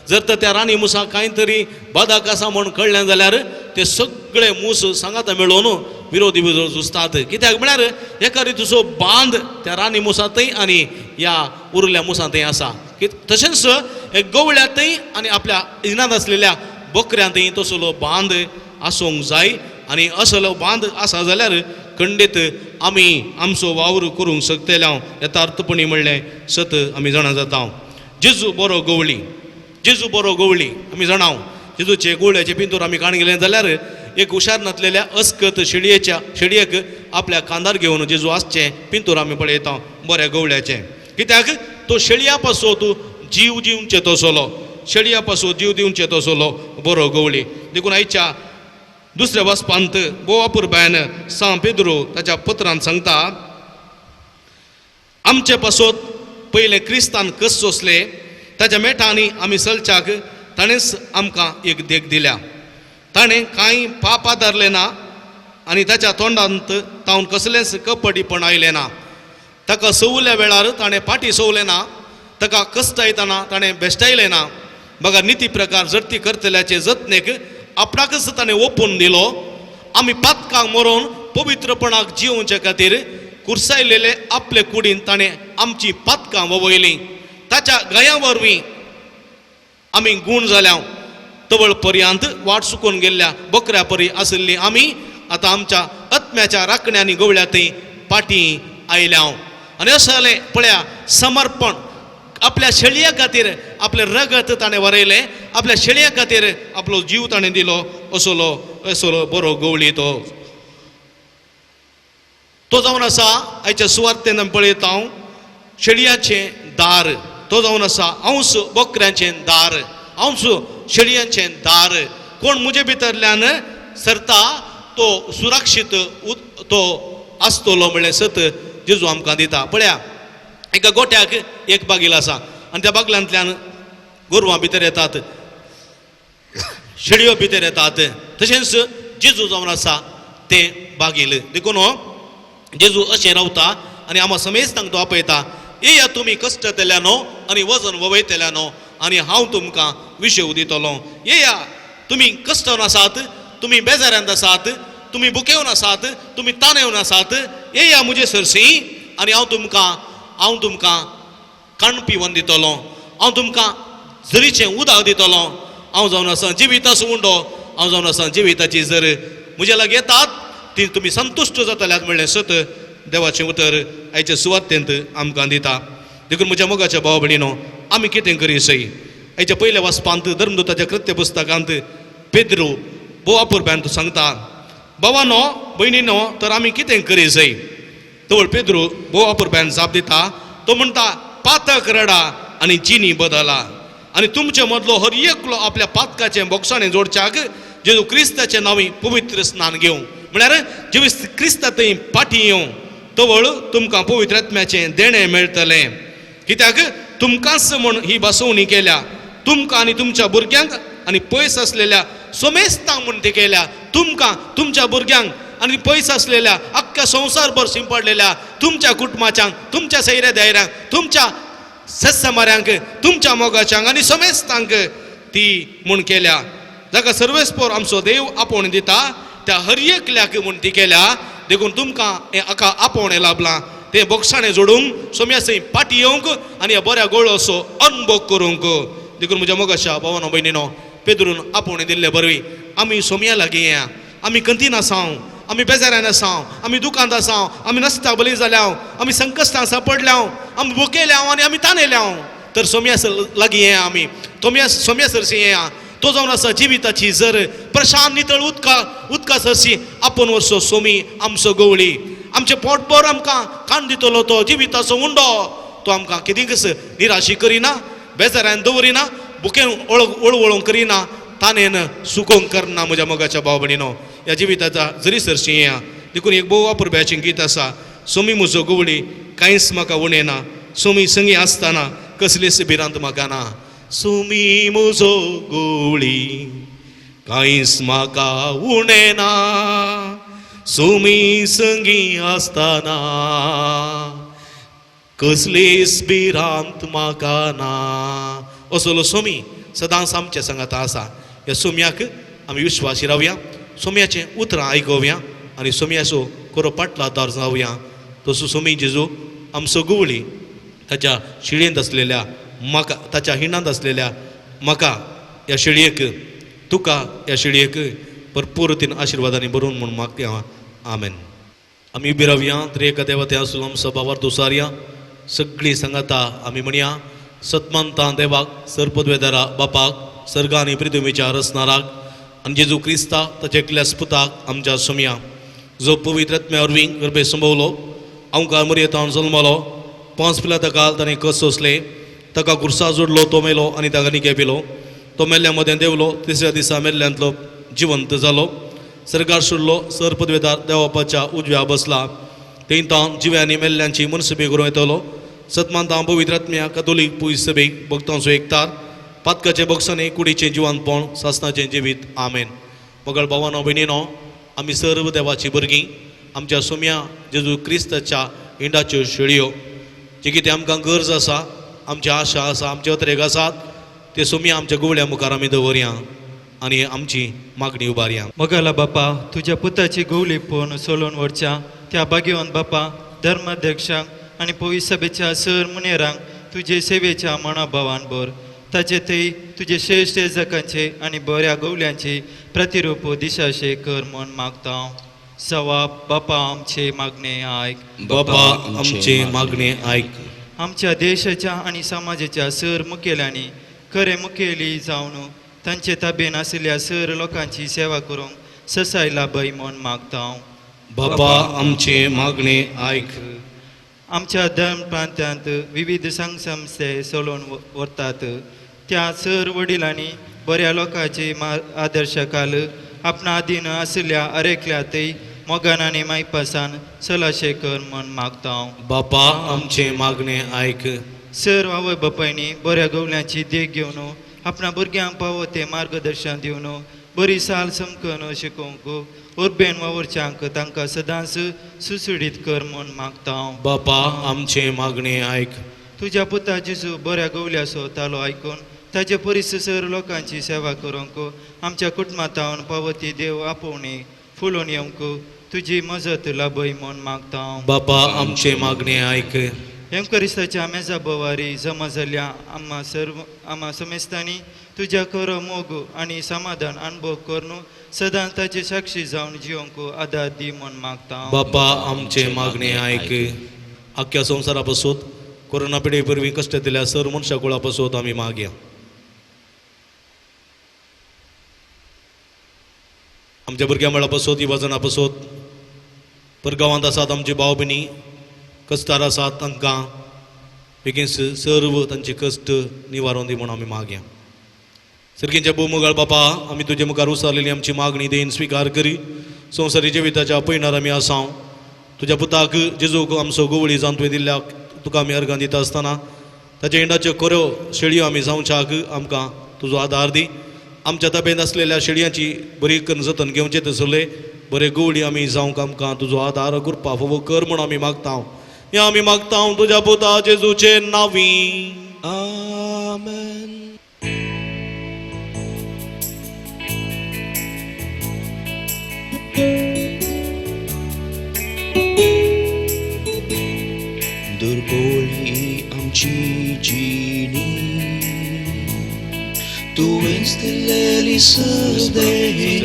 जर तर त्या राणी मुसाक कांय तरी बादाक आसा म्हूण कळ्ळें जाल्यार ते सगळे मूस सांगाता मेळोवन विरोधी झुजतात. कित्याक म्हळ्यार एका रितीचो बांद त्या राणी मुसांतय आनी ह्या उरल्या मुसांतय आसा. की तशेंच गवळ्यांतय आनी आपल्या इनांत आसलेल्या बकऱ्यांतय तसलो बांद आसूंक जाय. आनी असलो बांद आसा जाल्यार खंडीत आमी आमचो वावर करूंक शकतले. यथार्थपणी म्हणलें सत आमी जाणा जाता. जेजू बरो गवळी, जेजू बरो गवळी आमी जाणा. जेजूचे गोवळ्याचे पिंतूर आमी काण गेले जाल्यार एक हुशार नासलेल्या अस्कत शेळयेच्या शेळयेक आपल्या कांदार घेवन जेजू आसचें पिंतूर आमी पळयता बऱ्या गवळ्याचें. कित्याक तो शेळया पासत जीव दिवचे तसलो, शेळया पासत जीव दिवचे तसलो बरो गवळी. देखून आयच्या दुसऱ्या वाचपांत भोव अपुरबायन सांव पेद्रू ताच्या पत्रान सांगता, आमचे पासत पयलें क्रिस्तान कस सोंसले ताच्या मेठांनी आमी चलच्याक ताणेंच आमकां एक देख दिल्या. ताणें कांय पाप आदारलें ना आनी ताच्या तोंडांत तावन कसलेंच कपटीपण आयलें ना. ताका सवल्या वेळार ताणें पाटी सोवलें ना, ताका कश्टायतना ताणें बेश्टायलें ना. बघा निती प्रकार जडती करतल्याचे जतनेक आपणाकच ताणें ओपून दिलो. आमी पातकांक मरोन पवित्रपणाक जिवचे खातीर कुर्सायलेले आपले कुडीन ताणें आमची पातकां ववयलीं. ताच्या गया वरवीं आमी गूण जाल्या. तवळ पर्यंत वाट चुकून गेल्ल्या बकऱ्या परी आशिल्ली आमी आतां आमच्या आत्म्याच्या राखण्यांनी गवळ्या थंय पाटी आयल्या. आनी अशें जालें पळया समर्पण आपल्या शेळया खातीर आपलें रगत ताणें वरयलें, आपल्या शेळया खातीर आपलो जीव ताणें दिलो. असलो असलो बरो गवळी तो तो जावन आसा. आयच्या सुवार्तेन आमी पळयता हांव शेळयाचें दार, तो जावन आसा हांवच बकऱ्यांचें दार, हांवच शेळयांचें दार. कोण म्हजे भितरल्यान सरता तो सुरक्षीत तो आसतलो म्हणलें सत जेजू आमकां दिता. पळया एका गोट्याक एक बागील आसा आनी त्या बागलांतल्यान गोरवां भितर येतात, शेळयो भितर येतात. तशेंच जेजू जावन आसा तें बागील. देखून जेजू अशें रावता आनी आमकां समेस्तांक तो आपयता, येया तुमी कश्टतल्यानो आनी वजन ववयतल्यानो आनी हांव तुमकां विशेव दितलो. येया तुमी कश्टान आसात, तुमी बेजारांत आसात, तुमी बुकेवन आसात, तुमी ताणेवन आसात, येया म्हजे सरशी आनी हांव तुमकां काण पिवन दितलो, हांव तुमकां झरीचें उदक दितलो. हांव जावन आसा जिविताचो उंडो, हांव जावन आसा जिविताची झर. म्हज्या लागीं येतात ती तुमी संतुश्ट जातल्यात म्हणलें सत देवाचें उतर आयचे सुवातेंत आमकां दिता. देखून म्हज्या मोगाच्या भाव भयणीनो आमी कितें करी सई. आयच्या पयल्या वाचपांत धर्मदूताच्या कृत्य पुस्तकांत पेद्रू भोव अपुरबायेन तो सांगता, भावानो भयणीनो तर आमी कितें करी सई. तवळ पेद्रू भोव अपुरबायेन जाप दिता, तो म्हणटा पातक रडा आनी जिनी बदला आनी तुमचे मदलो हर एकलो आपल्या पातकाचें बोगसाणें जोडच्याक जेजू क्रिस्ताचें नांवी पवित्र स्नान घेवं. म्हळ्यार जेजू क्रिस्ता थंय पाटी येवं तवळ तुमकां पवित्र आत्म्याचें देणें मेळटलें. कित्याक तुमकांच म्हूण ही बसवणी केल्या, तुमकां आनी तुमच्या भुरग्यांक आनी पयस आसलेल्या समेस्तांक म्हूण ती केल्या. तुमकां तुमच्या भुरग्यांक आनी पयस आसलेल्या अख्ख्या संवसारभर शिंपडलेल्या तुमच्या कुटुंबाच्यांक, तुमच्या सैऱ्या दायऱ्यांक, तुमच्या सत्समाऱ्यांक, तुमच्या मोगाच्यांक आनी समेस्तांक ती म्हूण केल्या. जाका सर्वेस्पोर आमचो देव आपोवणें दिता त्या हर एकल्याक म्हूण ती केल्या. देखून तुमकां हें हाका आपोवणें लाभलां तें बोगसाणें जोडूंक सोम्या थंय पाटी येवंक आनी ह्या बऱ्या गोळोसो अनभोग करूंक. देखून म्हज्या मोगाच्या भावानो भयणीनो पेद्रून आपोवणें दिल्ले बरवी आमी सोम्या लागीं येया. आमी कंतीन आसाव, आमी बेजारान आसाव, आमी दुकांत आसाव, आमी नसता बली जाल्याव, आमी संकश्टां सापडल्याव, आमी भुकेल्याव आनी आमी ताणेल्याव, तर सोम्या लागीं येया आमी, सोम्या सरशी येया. तो जावन आसा जिविताची जर प्रशांत नितळ उदका उदका सरशी आपूण वर्सो सोमी आमचो गवळी आमचें पोटभर आमकां काण दितलो तो जिविताचो उंडो. तो आमकां कितेंकच निराशी करिना, बेजारान दवरिना, बुकेन वळवळूंक करिना, ताणेन सुकोवंक करना. म्हज्या मोगाच्या भाव भयणीनो ह्या जिविताच्या जरी सरशी येया. देखून एक भोव अपुरबायेचें गीत आसा, सोमी म्हजो गवळी कांयच म्हाका उणें ना, सोमी संगी आसतना कसलीच भिरांत म्हाका ना. सोमी म्हजो गवळी कांयच म्हाका उणें ना, सोमी संगी आसतना कसलीच भिरांत म्हाका ना. असलो सोमी सदांच आमच्या सांगाता आसा. ह्या सोम्याक आमी विश्वासी रावया, सोम्याचें उतरां आयकोवया आनी सोम्याचो खरो पाटलादार जावया. तसो सोमी जेजू आमचो गवळी ताच्या शिळेंत आसलेल्या म्हाका ताच्या हिंडांत आसलेल्या म्हाका ह्या शेळयेक तुका ह्या शेळयेक भरपूर तीन आशिर्वादांनी भरून म्हूण मागता. आमेन. आमी उबी रावया. त्रिएका देवा ते आसून आमचो बाबार दुसारया सगळीं सांगाता आमी म्हणया. सतमानता देवाक सरपदवेदारा बापाक सर्गा आनी पृथ्वीच्या रचणाराक आनी जेजू क्रिस्ता ताच्या एकल्या पुताक आमच्या सोमया जो पवित्र आत्म्या वरवीं गर्भे संभवलो आमकां मरयेतावन जल्मलो 5 पिला ताका ताणें कस सोंसले ताका गुरसा जोडलो तो मेलो आनी ताका निके पिलो तो मेल्ल्या मदें देंवलो तिसऱ्या दिसा मेल्ल्यांतलो जिवंत जालो सरकार सोडलो सर पदवेदार देवापाच्या उजव्या बसला थंय तावन जिव्यांनी मेल्ल्यांची मनसबी करूं येतलो. सतमानता पवित्र आत्म्या कतोलीक पुयस सभेक भक्तांचो एकतार पातकाचे बक्षांनी कुडीचें जिवानपण सासनाचें जिवीत. आमेन. मगळ भावानो भयणीनो आमी सर्व देवाची भुरगीं आमच्या सोम्या जेजू क्रिस्ताच्या इंडाच्यो शेळयो जे कितें आमकां गरज आसा आमची आशा आसा आमचे अत्रेक आसात ते सोम्या आमच्या गुवळ्या मुखार आमी दवरया आनी आमची मागणी उबारया. मोगाला बापा तुज्या पुताची गोवली पळोवन सोलोवन व्हरच्या त्या भाग्यवंत बापा धर्माध्यक्षांक आनी पवित्र सभेच्या सर मुनेरांक तुजे सेवेच्या मनाभावान भर ताचे थंय तुजे श्रेश्ठ जकांचे आनी बऱ्या गोवल्यांची प्रतिरूप दिशाशे कर म्हूण मागता. सवा बापा आमचे मागणे आयक. बाबा आमचे मागणे आयक. आमच्या देशाच्या आनी समाजाच्या सर मुखेल्यांनी खरे मुखेली जावन तांचे ताबेन आशिल्ल्या सर लोकांची सेवा करूंक ससाय लाभय म्हूण मागता. बाबा आमचे मागणे आयक. आमच्या धर्म प्रांत्यांत विविध संघ संस्थे चलोवन व्हरतात त्या सर वडिलांनी बऱ्या लोकांचे आदर्शकाल आपणा आदीन आशिल्ल्या अरेकल्यातय मोगान आनी मायपासान सलाशे कर म्हूण मागता. बापा आमचे मागणे आयक. सर आवय बापायनी बऱ्या गवल्यांची देख घेवन आपणा भुरग्यांक पावो तें मार्गदर्शन दिवन बरी साल समकन शिकोवंक उर्बेन वावुरच्यांक तांकां सदांच सुसुडीत कर म्हूण मागता. बापा आमचे मागणे आयक. तुज्या पुता जेजू बऱ्या गवल्याचो तालो आयकून ताचे परिस सर लोकांची सेवा करूंक आमच्या कुटुंबांतावन पावो ती देव आपोवणी फुलोवन येवंक तुजी मजत लाभय म्हूण मागता. बापा आमचे मागणे आयक. हेमकरिस्ताच्या मेजा बोवारी जमा जाल्ल्या आम्हा सर्व आम्हा समेस्तांनी तुज्या खरो मोग आनी समाधान अनुभव करून सदां ताचे साक्षी जावन जिवंक आदार दी म्हूण मागता. बापा आमचे मागणे आयक. आख्या संवसारा पासून कोरोना पिढी वरवीं कश्ट दिल्या सर मनशा कुळा पासून आमी मागया. आमच्या भुरग्यां मेळा पासून युवाजना पासून परगांवांत आसात आमचे भाव भयणी कश्टार आसात तांकां बेगीन सर्व तांचे कश्ट निवारून दी म्हूण आमी मागया. सर्गींच्या भोवमोगाळ बापा आमी तुजे मुखार उसारलेली आमची मागणी देन स्विकार करी. संवसारी जिविताच्या पयणार आमी आसाव तुज्या पुताक जेजूक आमचो गोवळी जावन तुवें दिल्ल्या तुका आमी अर्गां दिता आसतना ताच्या इंडाच्यो खऱ्यो शेळयो आमी जावच्याक आमकां तुजो आदार दी. आमच्या ताबेंत आसलेल्या शेळयांची बरी करून जतन घेवचें तसले बरे गोवळी आमी जावंक आमकां तुजो आदार कृपा फावो कर म्हूण आमी मागता. हें आमी मागता तुज्या पुता जेजूचे नांवी. आमेन. दुर्बोळी आमची जिणी तुवेंच दिलेली सदेणी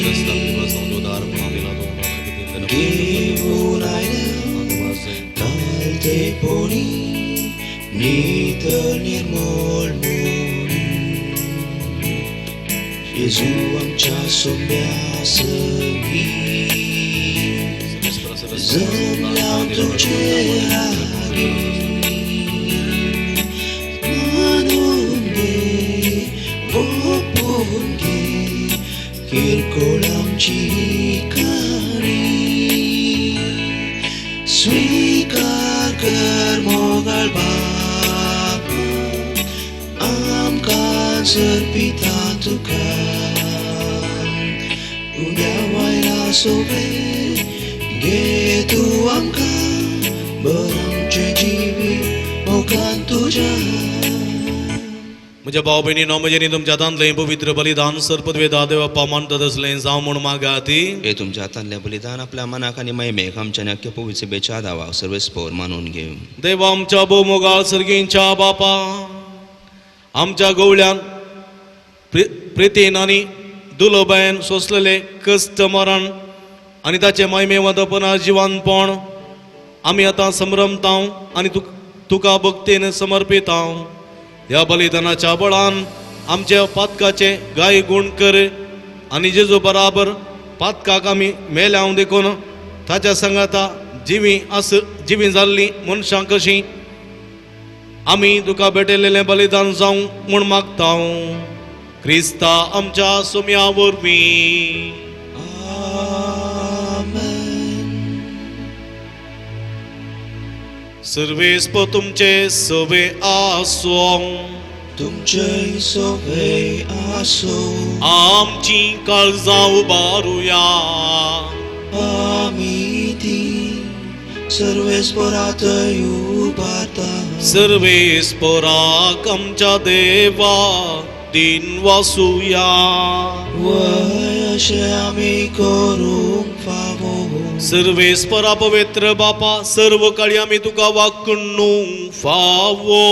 घेऊन आयल्या कालतेपणी नितळ निर्मळ म्हणून जेजू आमच्या सोम्या सगीं जमल्या तुझे लागीं मानून घे ओपून घे किरकोळ आमची काणी स्वीकार कर मोगाळ बापा आमकां सर्पिता तुका उण्या वयला सोबे घे तूं आमकां बर आमचें जिवीत मोगान तुज्या. म्हज्या भाव भयणीनो म्हजें तुमच्या हातांतलें पवित्र बलिदान सरपदवेदा देवा मानतात असलें जावं म्हूण मागाती. हे तुमच्या हातांतलें बलिदान आपल्या मनाक आनी महिमेक आमच्या अख्ख्या पवित्र सभेच्या दावाक सर्वेस्पोर मानून घेवं. देवा आमच्या भोवमोगाळ सर्गींच्या बापा आमच्या गवळ्यान प्रितीन आनी दुलोबायन सोंसलेले कश्ट मरण आनी ताचें मायमेवंतपणा जिवानपण आमी आतां संभ्रमतांव आनी तुका भक्तीन समर्पितांव. ह्या बलिदानाच्या बळान आमच्या पातकाचे गाय गूण कर आनी जेजू बराबर पातकाक आमी मेल्यांव देखून ताच्या सांगाता जिवी आस जिवी जाल्लीं मनशां कशीं आमी तुका भेटयलेलें बलिदान जावं म्हूण मागतांव. क्रिस्ता आमच्या सुम्या वरवीं. आमेन. सर्वेस्प तुमचे सवे आसूं. तुमचे सोवे आसूं. आमची काळजां उबारुया. आमी ती सर्वेस्परातय उबारता. सर्वेस्पराक आमच्या देवा दिन वासुया. वय अशें आमी करूंक फावो. सर्वेस्परा पवित्र बापा सर्व काळी आमी तुका वागणूक फावो.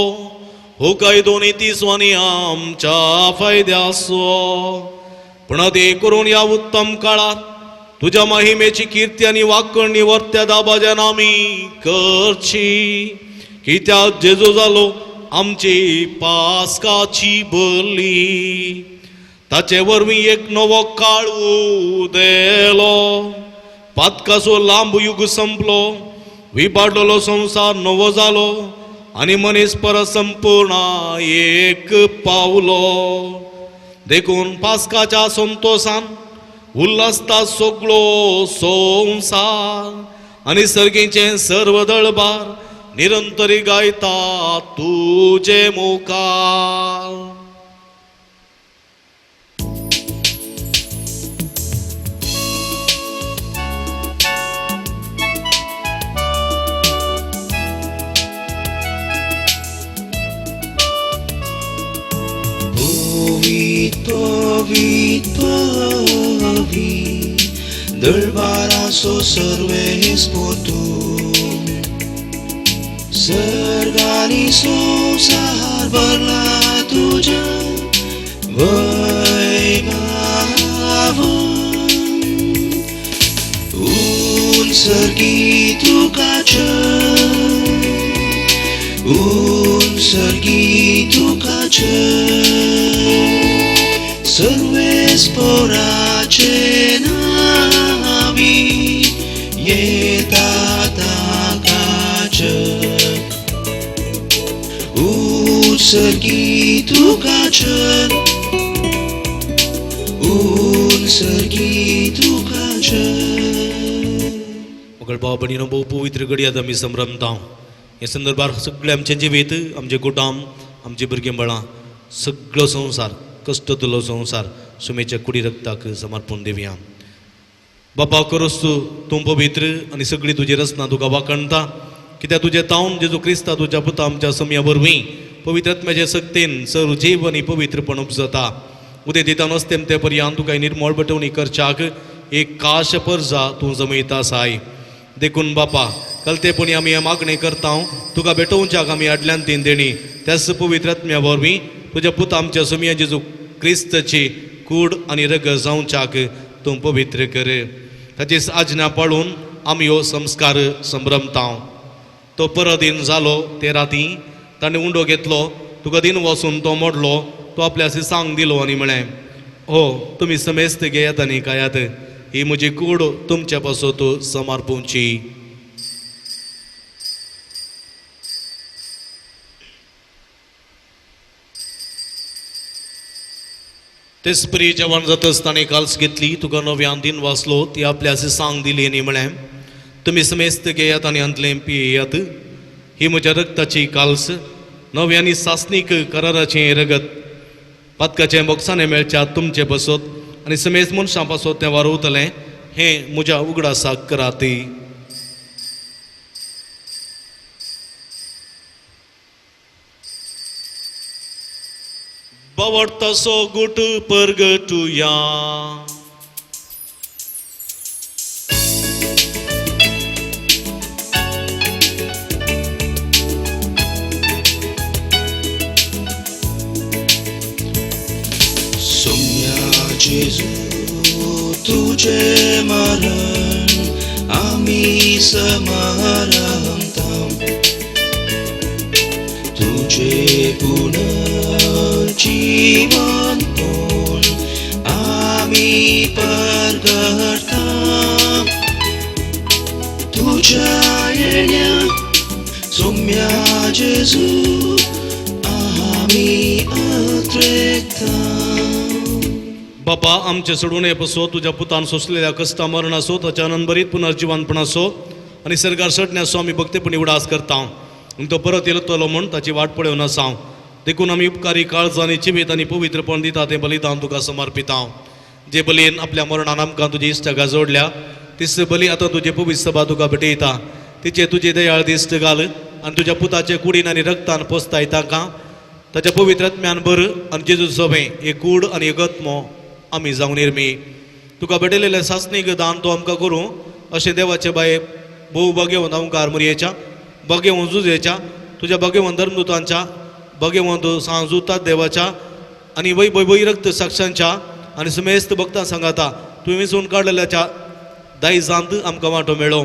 हो कायदो नीती आमच्या फायद्याचो पूण ते करून ह्या उत्तम काळात तुज्या महिमेची कीर्ती आनी वाकणी वर्त्या दाबाज्यान आमी करची. कित्याक जेजू जालो आमची पास्काची बली ताचे वरवीं एक नवो काळ उदेलो. पातकाचो लांब युग संपलो, विबाडलेलो संवसार नवो जालो आनी मनीस परत संपूर्ण एक पावलो. देखून पास्काच्या संतोसान उल्हासता सगळो संवसार आनी सर्गीचें सर्व दळबार निरंतरी गायता तुजे मुखार. पवीत पवीत पवीत दळबाराचो सर्वेस्पोर तूं. सर्गानी संवसार भरला तुज्या वैभवान. उंचर्गी तुका जय, उंचर्गी तुका जय. सर्वेस्पराचे नावी येता ताका जय. उंचर्गी तुका जय, उंचर्गी तुका जय. मगळ भाव भयणीनो भोव पवित्र घडयात आमी संभ्रमता. हे संदर्भार सगळें आमचें जिवीत, आमचें कुटुंब, आमचीं भुरगीं बाळां, सगळो संवसार कश्ट तुलो संवसार सुमेच्या कुडी रक्ताक समर्पण दिवया. बापा करोस तूं पवित्र आनी सगळी तुजी रचना तुका वाखणता. कित्याक तुजें तावन जेजू क्रिस्ता तुज्या पुता आमच्या समया वरवीं पवित्र आत्म्याचे सक्तीन सर्व जीव आनी पवित्रपण उपजता. उदे दिता नसतेम ते पर्यंत तुका निर्मळ बटवणी करच्याक एक काश परजा तूं जमयता साय. देखून बापा कलतेपणी आमी हें मागणें करता तुका भेटोवच्याक आमी आडल्यान तीन देणी त्याच पवित्र आत्म्या वरवीं तुज्या पुता आमच्या सुमया जेजू क्रिस्तची कूड आनी रगत जावच्याक तूं पवित्र कर. ताची आज्ञा पाळून आमी हो संस्कार संभ्रमता. तो परदीन जालो ते राती ताणें उंडो घेतलो, तुका दिन वचून तो मोडलो, तो आपल्या सांग दिलो आनी म्हळें, हो तुमी समेस्त घेयात आनी खायात, ही म्हजी कूड तुमच्या पासत समर्पूंची. तेच परी जेवण जातच ताणें काल्स घेतली, तुका नव्यान दिन वाचलो, ती आपल्या सांग दिली आनी म्हळें, तुमी समेस्त घेयात आनी हांतलें पियेयात, ही म्हज्या रक्ताची काल्स नवी आनी सासणीक कराराचें रगत पातकाचें बोगसाणें मेळच्या तुमचे पासत आनी समेस्त मनशां पासत तें वारवतलें, हें म्हज्या उगडासाक करात. बावडतासो गुट परगटुया. जेजू तुझे मरण आमी समारंभता तुझे पुनर्जीवन पण आमी परगटता तुझ्या येण्या सोम्या जेजू आमी अत्रेकता. बापा आमचे सोडून पसो तुज्या पुतान सोंसलेल्या कश्टा मरण असो ताच्या आनंदभरीत पुनर्जिवनपण असो आनी सर्गार सडण्यासो आमी भक्तेपणी उडास करता आनी तो परत येतलो म्हूण ताची वाट पळोवन आसा. देखून आमी उपकारी काळज आनी जिवीत आनी पवित्रपण दिता तें बलिदान तुका समर्पिता. जे बलयेन आपल्या मरणान आमकां तुजी इश्टागा जोडल्या तीच बली आतां तुजे पवित्र सभा तुका भेटयता. तिचे तुजे दयाळ दिश्ट घाल आनी तुज्या पुताचे कुडीन आनी रक्तान पोसताय तांकां ताच्या पवित्र आत्म्यान भर आनी जेजू सोबें एक कूड आनी एक आत्मो आमी जावन निर्मी. तुका भेटयलेलें सासणीक दान तो आमकां करूं अशें देवाचे बाये भोव भगेवन ओंकार मुरयेच्या भगेवन जुजेच्या तुज्या भगेवन धर्मदूतांच्या भगेवंत सांजुतात देवाच्या आनी वै वै रक्त साक्षांच्या आनी सुमेस्त भक्तां सांगाता तुवें विंचून काडलेल्याच्या दायजांत आमकां वांटो मेळो.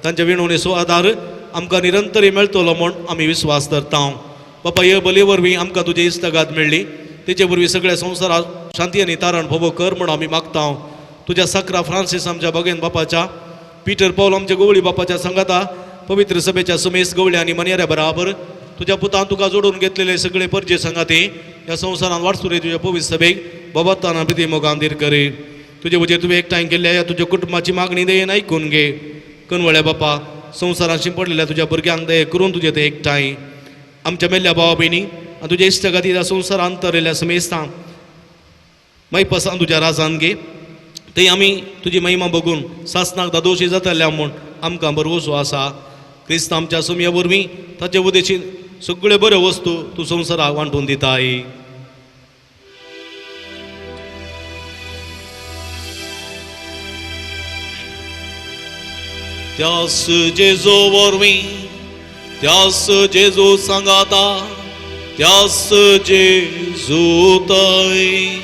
तांच्या विणवणेचो आदार आमकां निरंतर मेळटलो म्हूण आमी विस्वास धरता. बापा हे बलये वरवीं आमकां तुजी इश्टागात मेळ्ळी तेचे वरवीं सगळ्या संवसारात शांती आनी तारण भोवो कर म्हूण आमी मागता. तुज्या सकरा फ्रांसीस आमच्या भगेन बापाच्या पीटर पावल आमच्या गवळी बापाच्या सांगाता पवित्र सभेच्या सुमेस गवळी आनी मनयाऱ्या बराबर तुज्या पुतान तुका जोडून घेतलेले सगळे परजे सांगाते ह्या संवसारान वाटसुरे तुज्या पवित्र सभेक बाबाताना प्रिती मोगान दीर करे. तुजे वजेर तुवें एकठांय केल्ल्या ह्या तुज्या कुटुंबाची मागणी दयेन आयकून घे. कनवळ्या बापा संवसारान शिंपडलेल्या तुज्या भुरग्यांक दये करून तुजे ते एकठांय आमच्या मेल्ल्या भावा भयणी आनी तुज्या इश्टा खातीर ह्या संवसारान अंतरलेल्या समेस्तां मायपासान तुज्या राजान घे. थंय आमी तुजी महिमा बघून सासनाक दादोशी जातल्या म्हूण आमकां भरवसो आसा. क्रिस्त आमच्या सुमया वरवीं ताचे उदेशीन सगळ्यो बऱ्यो वस्तू तूं संवसाराक वांटून दिताय. त्यास जेजू वरवीं त्यास जेजू सांगाता त्यास जेजू तय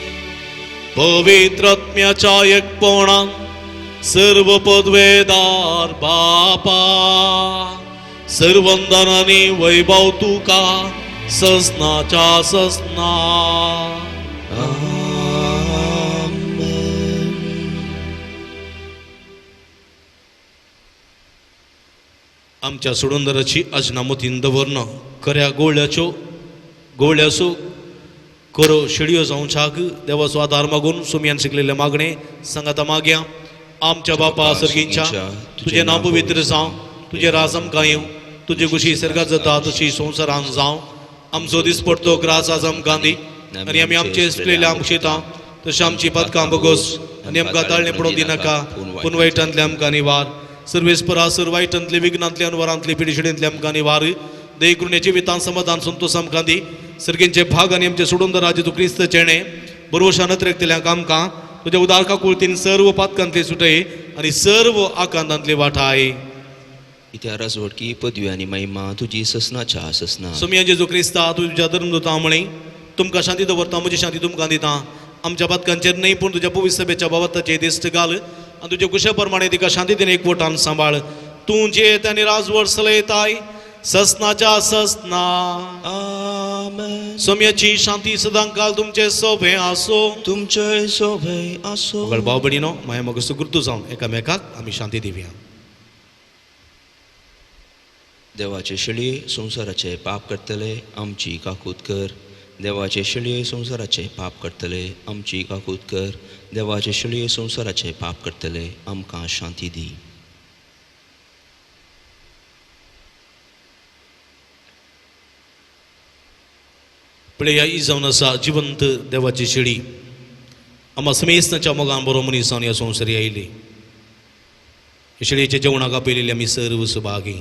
पवित्र आत्म्याच्या एकपणान सर्व पदवेदार बापा सर्वंदनानी वैभव तुका ससनाच्या ससना. आमच्या सोडूनदाराची अजनामतीन दवरन खऱ्या गोळ्याच्यो गोळ्याचो करो शेडयो जावच्याक देवाचो आदार मागून सुमयान शिकलेले मागणे सांगाता मागया. आमच्या बापा सर्गींच्या तुजें नांव पवित्र जावं, तुजें राज आमकां येवं, तुजे कुशी सर्गात जाता तशी संवसारान जावं. आमचो दिसपडतो ग्रास आज आमकां दी आनी आमी आमचे सुकलेले आमकां शिता तशें आमची पदकां बगोस आनी आमकां ताळणें पडोवंक दिनाका पूण वायटांतले आमकां निवार. सर्वेस्परा सर वायटांतले विघ्नांतले अनवरांतले पिडिशिडेंतले आमकां निवार. दये कृणेची जिवितान समाधान संतोष आमकां दी. सर्गींचे भाग आनी आमचे सोडून राज तूं क्रिस्त चेणे बरोवशान अत्रेकतल्या आमकां तुज्या उदार काकुळतीन सर्व पातकांतले सुटय आनी सर्व आकांतांतले वाठाय. इतिहास वडकी पदवी आनी महिमा तुजी ससनाच्या ससना. सोमया जेजू क्रिस्ता तुज्या धर्मदूता म्हळी तुमकां शांती दवरता म्हजी शांती तुमकां दिता. आमच्या पातकांचेर न्हय पूण तुज्या पवित्र सभेच्या बाबताचे दिश्ट घाल आनी तुज्या कुशा प्रमाणे तिका शांतीतेन एकवटान सांबाळ. तूं जेत आनी राजवट चलयताय ससनाच्या ससना. आमेन. सोम्याची शांती सदांकाल तुमचे सोबे आसो. तुमचे सोबे आसो. भाव भयणीनो माया म्हाका सुकृत जावन एकामेकाक आमी शांती दिवया. देवाचे शेळये संवसाराचे पाप करतले आमची काकूत कर. देवाचे शेळये संवसाराचे पाप करतले आमची काकूत कर. देवाचे शेळये संवसाराचे पाप करतले आमकां शांती दी. पळया ही जावन आसा जिवंत देवाची शेळी आम्हा समेस्तांच्या मोगान बरो मनीस जावन ह्या संवसारी आयली. शेळयेच्या जेवणाक आपयलेली आमी सर्व सुभागी.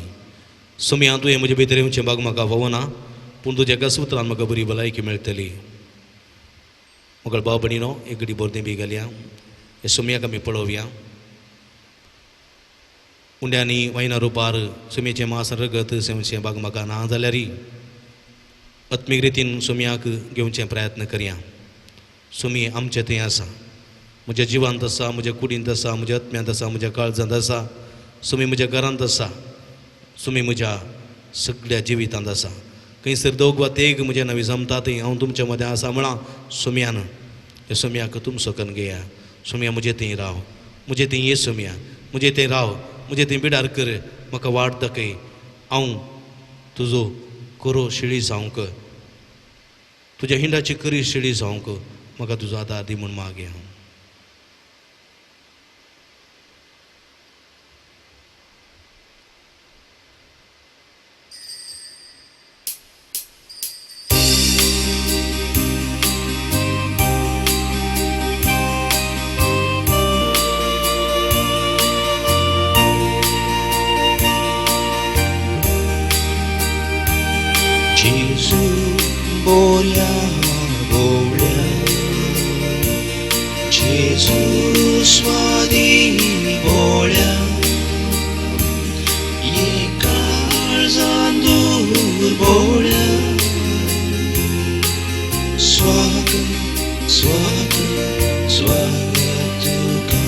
सोमया तुवें म्हजे भितर येवचें भाग म्हाका फावना पूण तुज्या एका सुत्रान म्हाका बरी भलायकी मेळटली. म्हाका भाव भयणीनो एक घडी बोरदें बी घालया ह्या सोमयाक आमी पळोवया. उंड्यांनी वायना रुपार सोमयेचें मांस रगत सेवचें भाग म्हाका ना जाल्यार आत्मीक रितीन सोमयाक घेवचें प्रयत्न करया. सोमी आमचे थंय आसा. म्हज्या जिवांत आसा, म्हज्या कुडींत आसा, म्हज्या आत्म्यांत आसा, म्हज्या काळजांत आसा, सुमी म्हज्या घरांत आसा, सुमी म्हज्या सगळ्या जिवितांत आसा. खंयसर दोग वा तेग म्हज्या नवी जमता थंय हांव तुमच्या मदें आसा म्हळां सुम्यान. ह्या सुम्याक तुमचो कन्न घेया, सुम्या म्हजे थंय राव, म्हजे थंय ये सुम्या, म्हजे थंय राव, म्हजे थंय बिडार कर, म्हाका वाट दाखय, हांव तुजो करो शिळी जावंक, तुज्या हिंडाची करी शिळी जावंक म्हाका तुजो आदार दी म्हूण मागया हांव. Gesù boria boria, Gesù swadi boria, ye kalzandur boria, swagat swagat swagat tuka,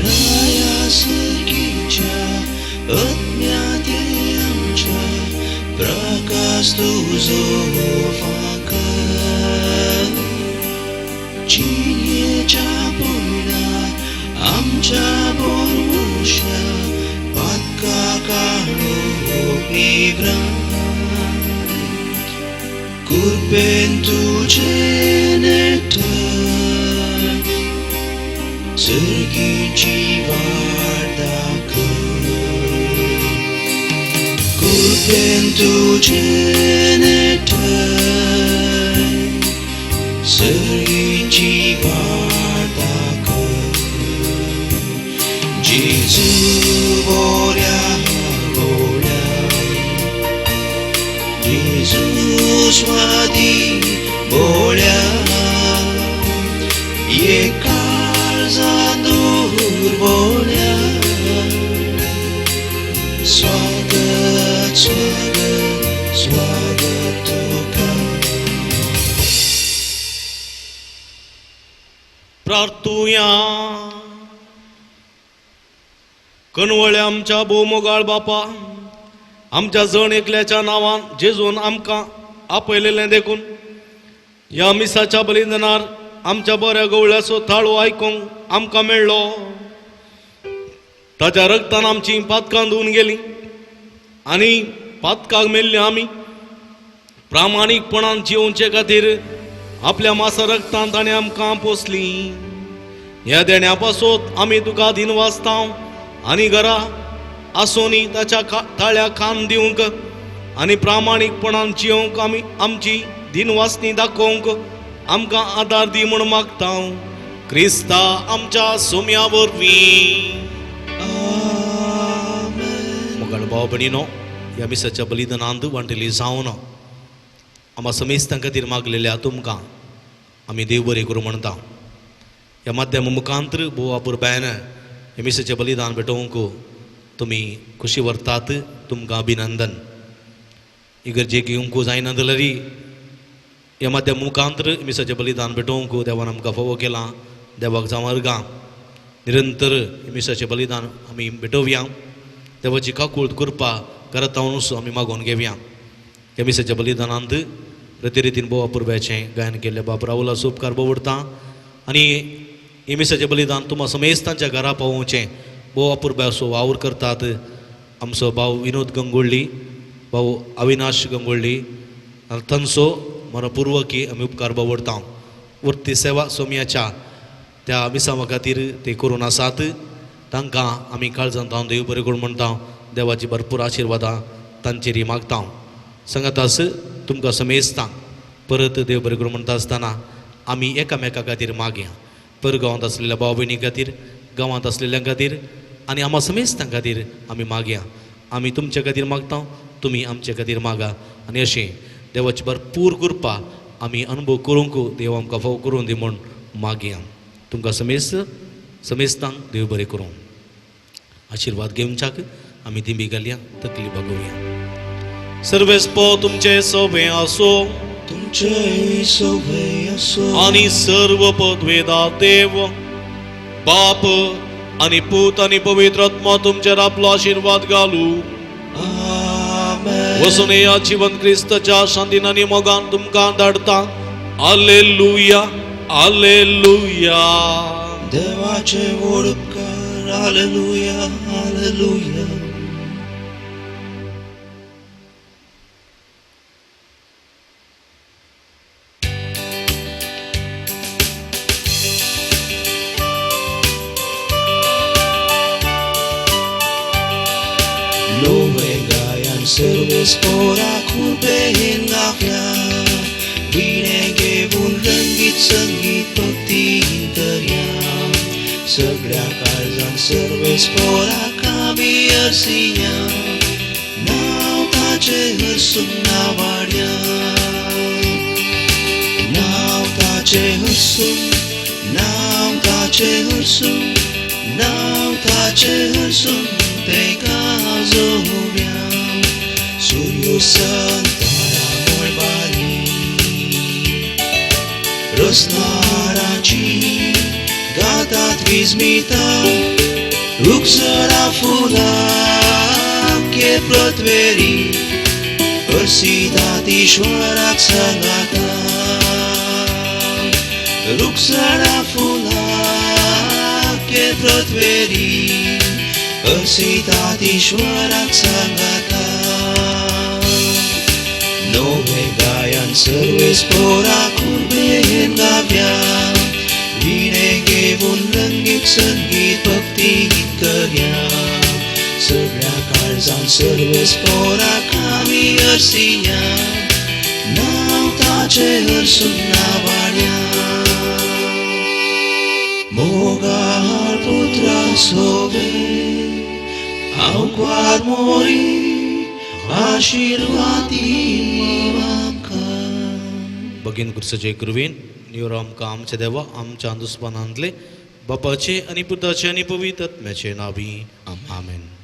raya sergicha atmyate amcha. Prakash तुजो फाकर जिणेच्या पयल्या आमच्या बोरवश्या पातका काळोख निव्रांत कुरपेन तुजें नेटर सर्गीची वाट दाखय. Kurpen तुझे नेटर सर्गीची वाट दाखय. जेजू बोऱ्या बोऱ्या, जेजू स्वादी बोळ्या, ये काळजां दूर बोळ्या, स्वागत स्वागत स्वागत तुका. प्रार्थुया. कणवळे आमच्या भोवमोगाळ बापा, आमच्या जण एकल्याच्या नांवान जेजून आमकां आपयलेलें देखून ह्या मिसाच्या बलिदानार आमच्या बऱ्या गवळ्याचो थाळो आयकूंक आमकां मेळ्ळो. ताच्या रगतान आमची पातकां धुवन गेलीं आनी पातकाक मेल्ली आमी प्रामाणीकपणान जिवचे खातीर आपल्या मासा रगतान ताणें आमकां पोसली. ह्या देण्या पासत आमी तुका दिन वाचता आनी घरा आसोनी ताच्या ताळ्या खान दिवंक आनी प्रामाणीकपणान जिवंक आमी आमची दिनवासनी दाखोवंक आमकां आदार दी म्हूण मागता क्रिस्ता आमच्या सोम्या वरवीं. मोगाळ भाव भयणीनो, ह्या मिसाच्या बलिदानांत वांटेली जावन आमा समेस्तां खातीर मागलेल्या तुमकां आमी देव बरें करूं म्हणटा. ह्या माध्यमा मुखांतर भोव अपुरबायन ह्या मिसाचें बलिदान भेटोवंक तुमी खुशी व्हरतात, तुमकां अभिनंदन. इगर्जेक येवंक जायना जाल्यार ह्या माध्यमा मुखांतर मिसाचें बलिदान भेटोवंक देवान आमकां फावो केलां. देवाक जावं अर्गां निरंतर मिसाचें बलिदान आमी भेटोवया. देवाची काकूळत कृपा घरांत आमी मागोवन घेवया. ह्या मिसाच्या बलिदानांत रितीन भोव अपुरबायेचें गायन केल्लें बाप राहुलाचो उपकार बोवडता आनी हे मिसाचें बलिदान तुमा समेस्तांच्या घरा पावोवचें भोव अपुरबायेचो वावर करतात आमचो भाव विनोद गंगोळ्ळी, भाव अविनाश गंगोळ्ळी तांचो मनपूर्वकी आमी उपकार बोवडता. वृत्ती सेवा सोम्याच्या त्या मिसांवा खातीर ते करून आसात, तांकां आमी काळजांत हांव देव बरें करूं म्हणटा. देवाची भरपूर आशिर्वादां तांचेर मागता. सांगातास तुमकां समेस्तांक परत देव बरें करूं म्हणटा आसतना आमी एकामेका खातीर मागया. पर गांवांत आसलेल्या भाव भयणी खातीर, गांवांत आसलेल्या खातीर आनी आमा समेस्तां खातीर आमी मागया. आमी तुमच्या खातीर मागता, तुमी आमचे खातीर मागा आनी अशें देवाची भरपूर कृपा आमी अनुभव करूंक देव आमकां फाव करून दी म्हूण मागया. तुमकां समेस्तांक देव बरें करूं. आशिर्वाद घेवच्याक आमी दिंबी घालया, तकली बागोवया. सर्वेस्पो तुमचे सोबे आसो, तुमचे सोबे आसो आनी सर्व पदवेदा देव बाप आनी पूत आनी पवित्र आत्मा तुमचेर आपलो आशिर्वाद घालू. आमेन. वचून या जिवन क्रिस्ताच्या शांतीन आनी मोगान तुमकां धाडता. आलेलुया, आलेलुया. देवाचे व्हड उपकार. Hallelujah, hallelujah. नवे गायन सर्वेस पोरा खुर्बेन गावया, विणे घेवन रंगीत संगीत भक्तीन करया. सगळ्या काळजान सर्वेस पोरा कामी अरसिया, नांव ताचें हरसून नावाड्या. नांव ताचें हरसून, नांव ताचें हरसून, नांव ताचें हरसून तें गाजोवया. सूर्य संतारा मळबारी रसनाराची गातात विस्मिता, रुक्षरा फुलां के पृथ्वेरी हर्षितात ईश्वराक सांगाता. रुक्षरा फुलां के पृथ्वेरी हर्षितात ईश्वराक सांगाता. नवे गायन सर्वेस पोरा खुर्बेन गावया, विणे घेवन रंगीत संगीत भक्ती करया. सगळ्या काळजान सर्वेस पोरा कामी हरसिया, नांव ताचें हरसून नावाड्या. मोगाळ पुत्रा सोबे आवक्वार मोरी आशिर्वादी आमकां. भगीन कुर्साचे कृवेन निवर आमकां आमच्या देवा आमच्या दुस्मानांतले बापाचे आनी पुताचे आनी पवित्र आत्म्याचे नावी. आमेन.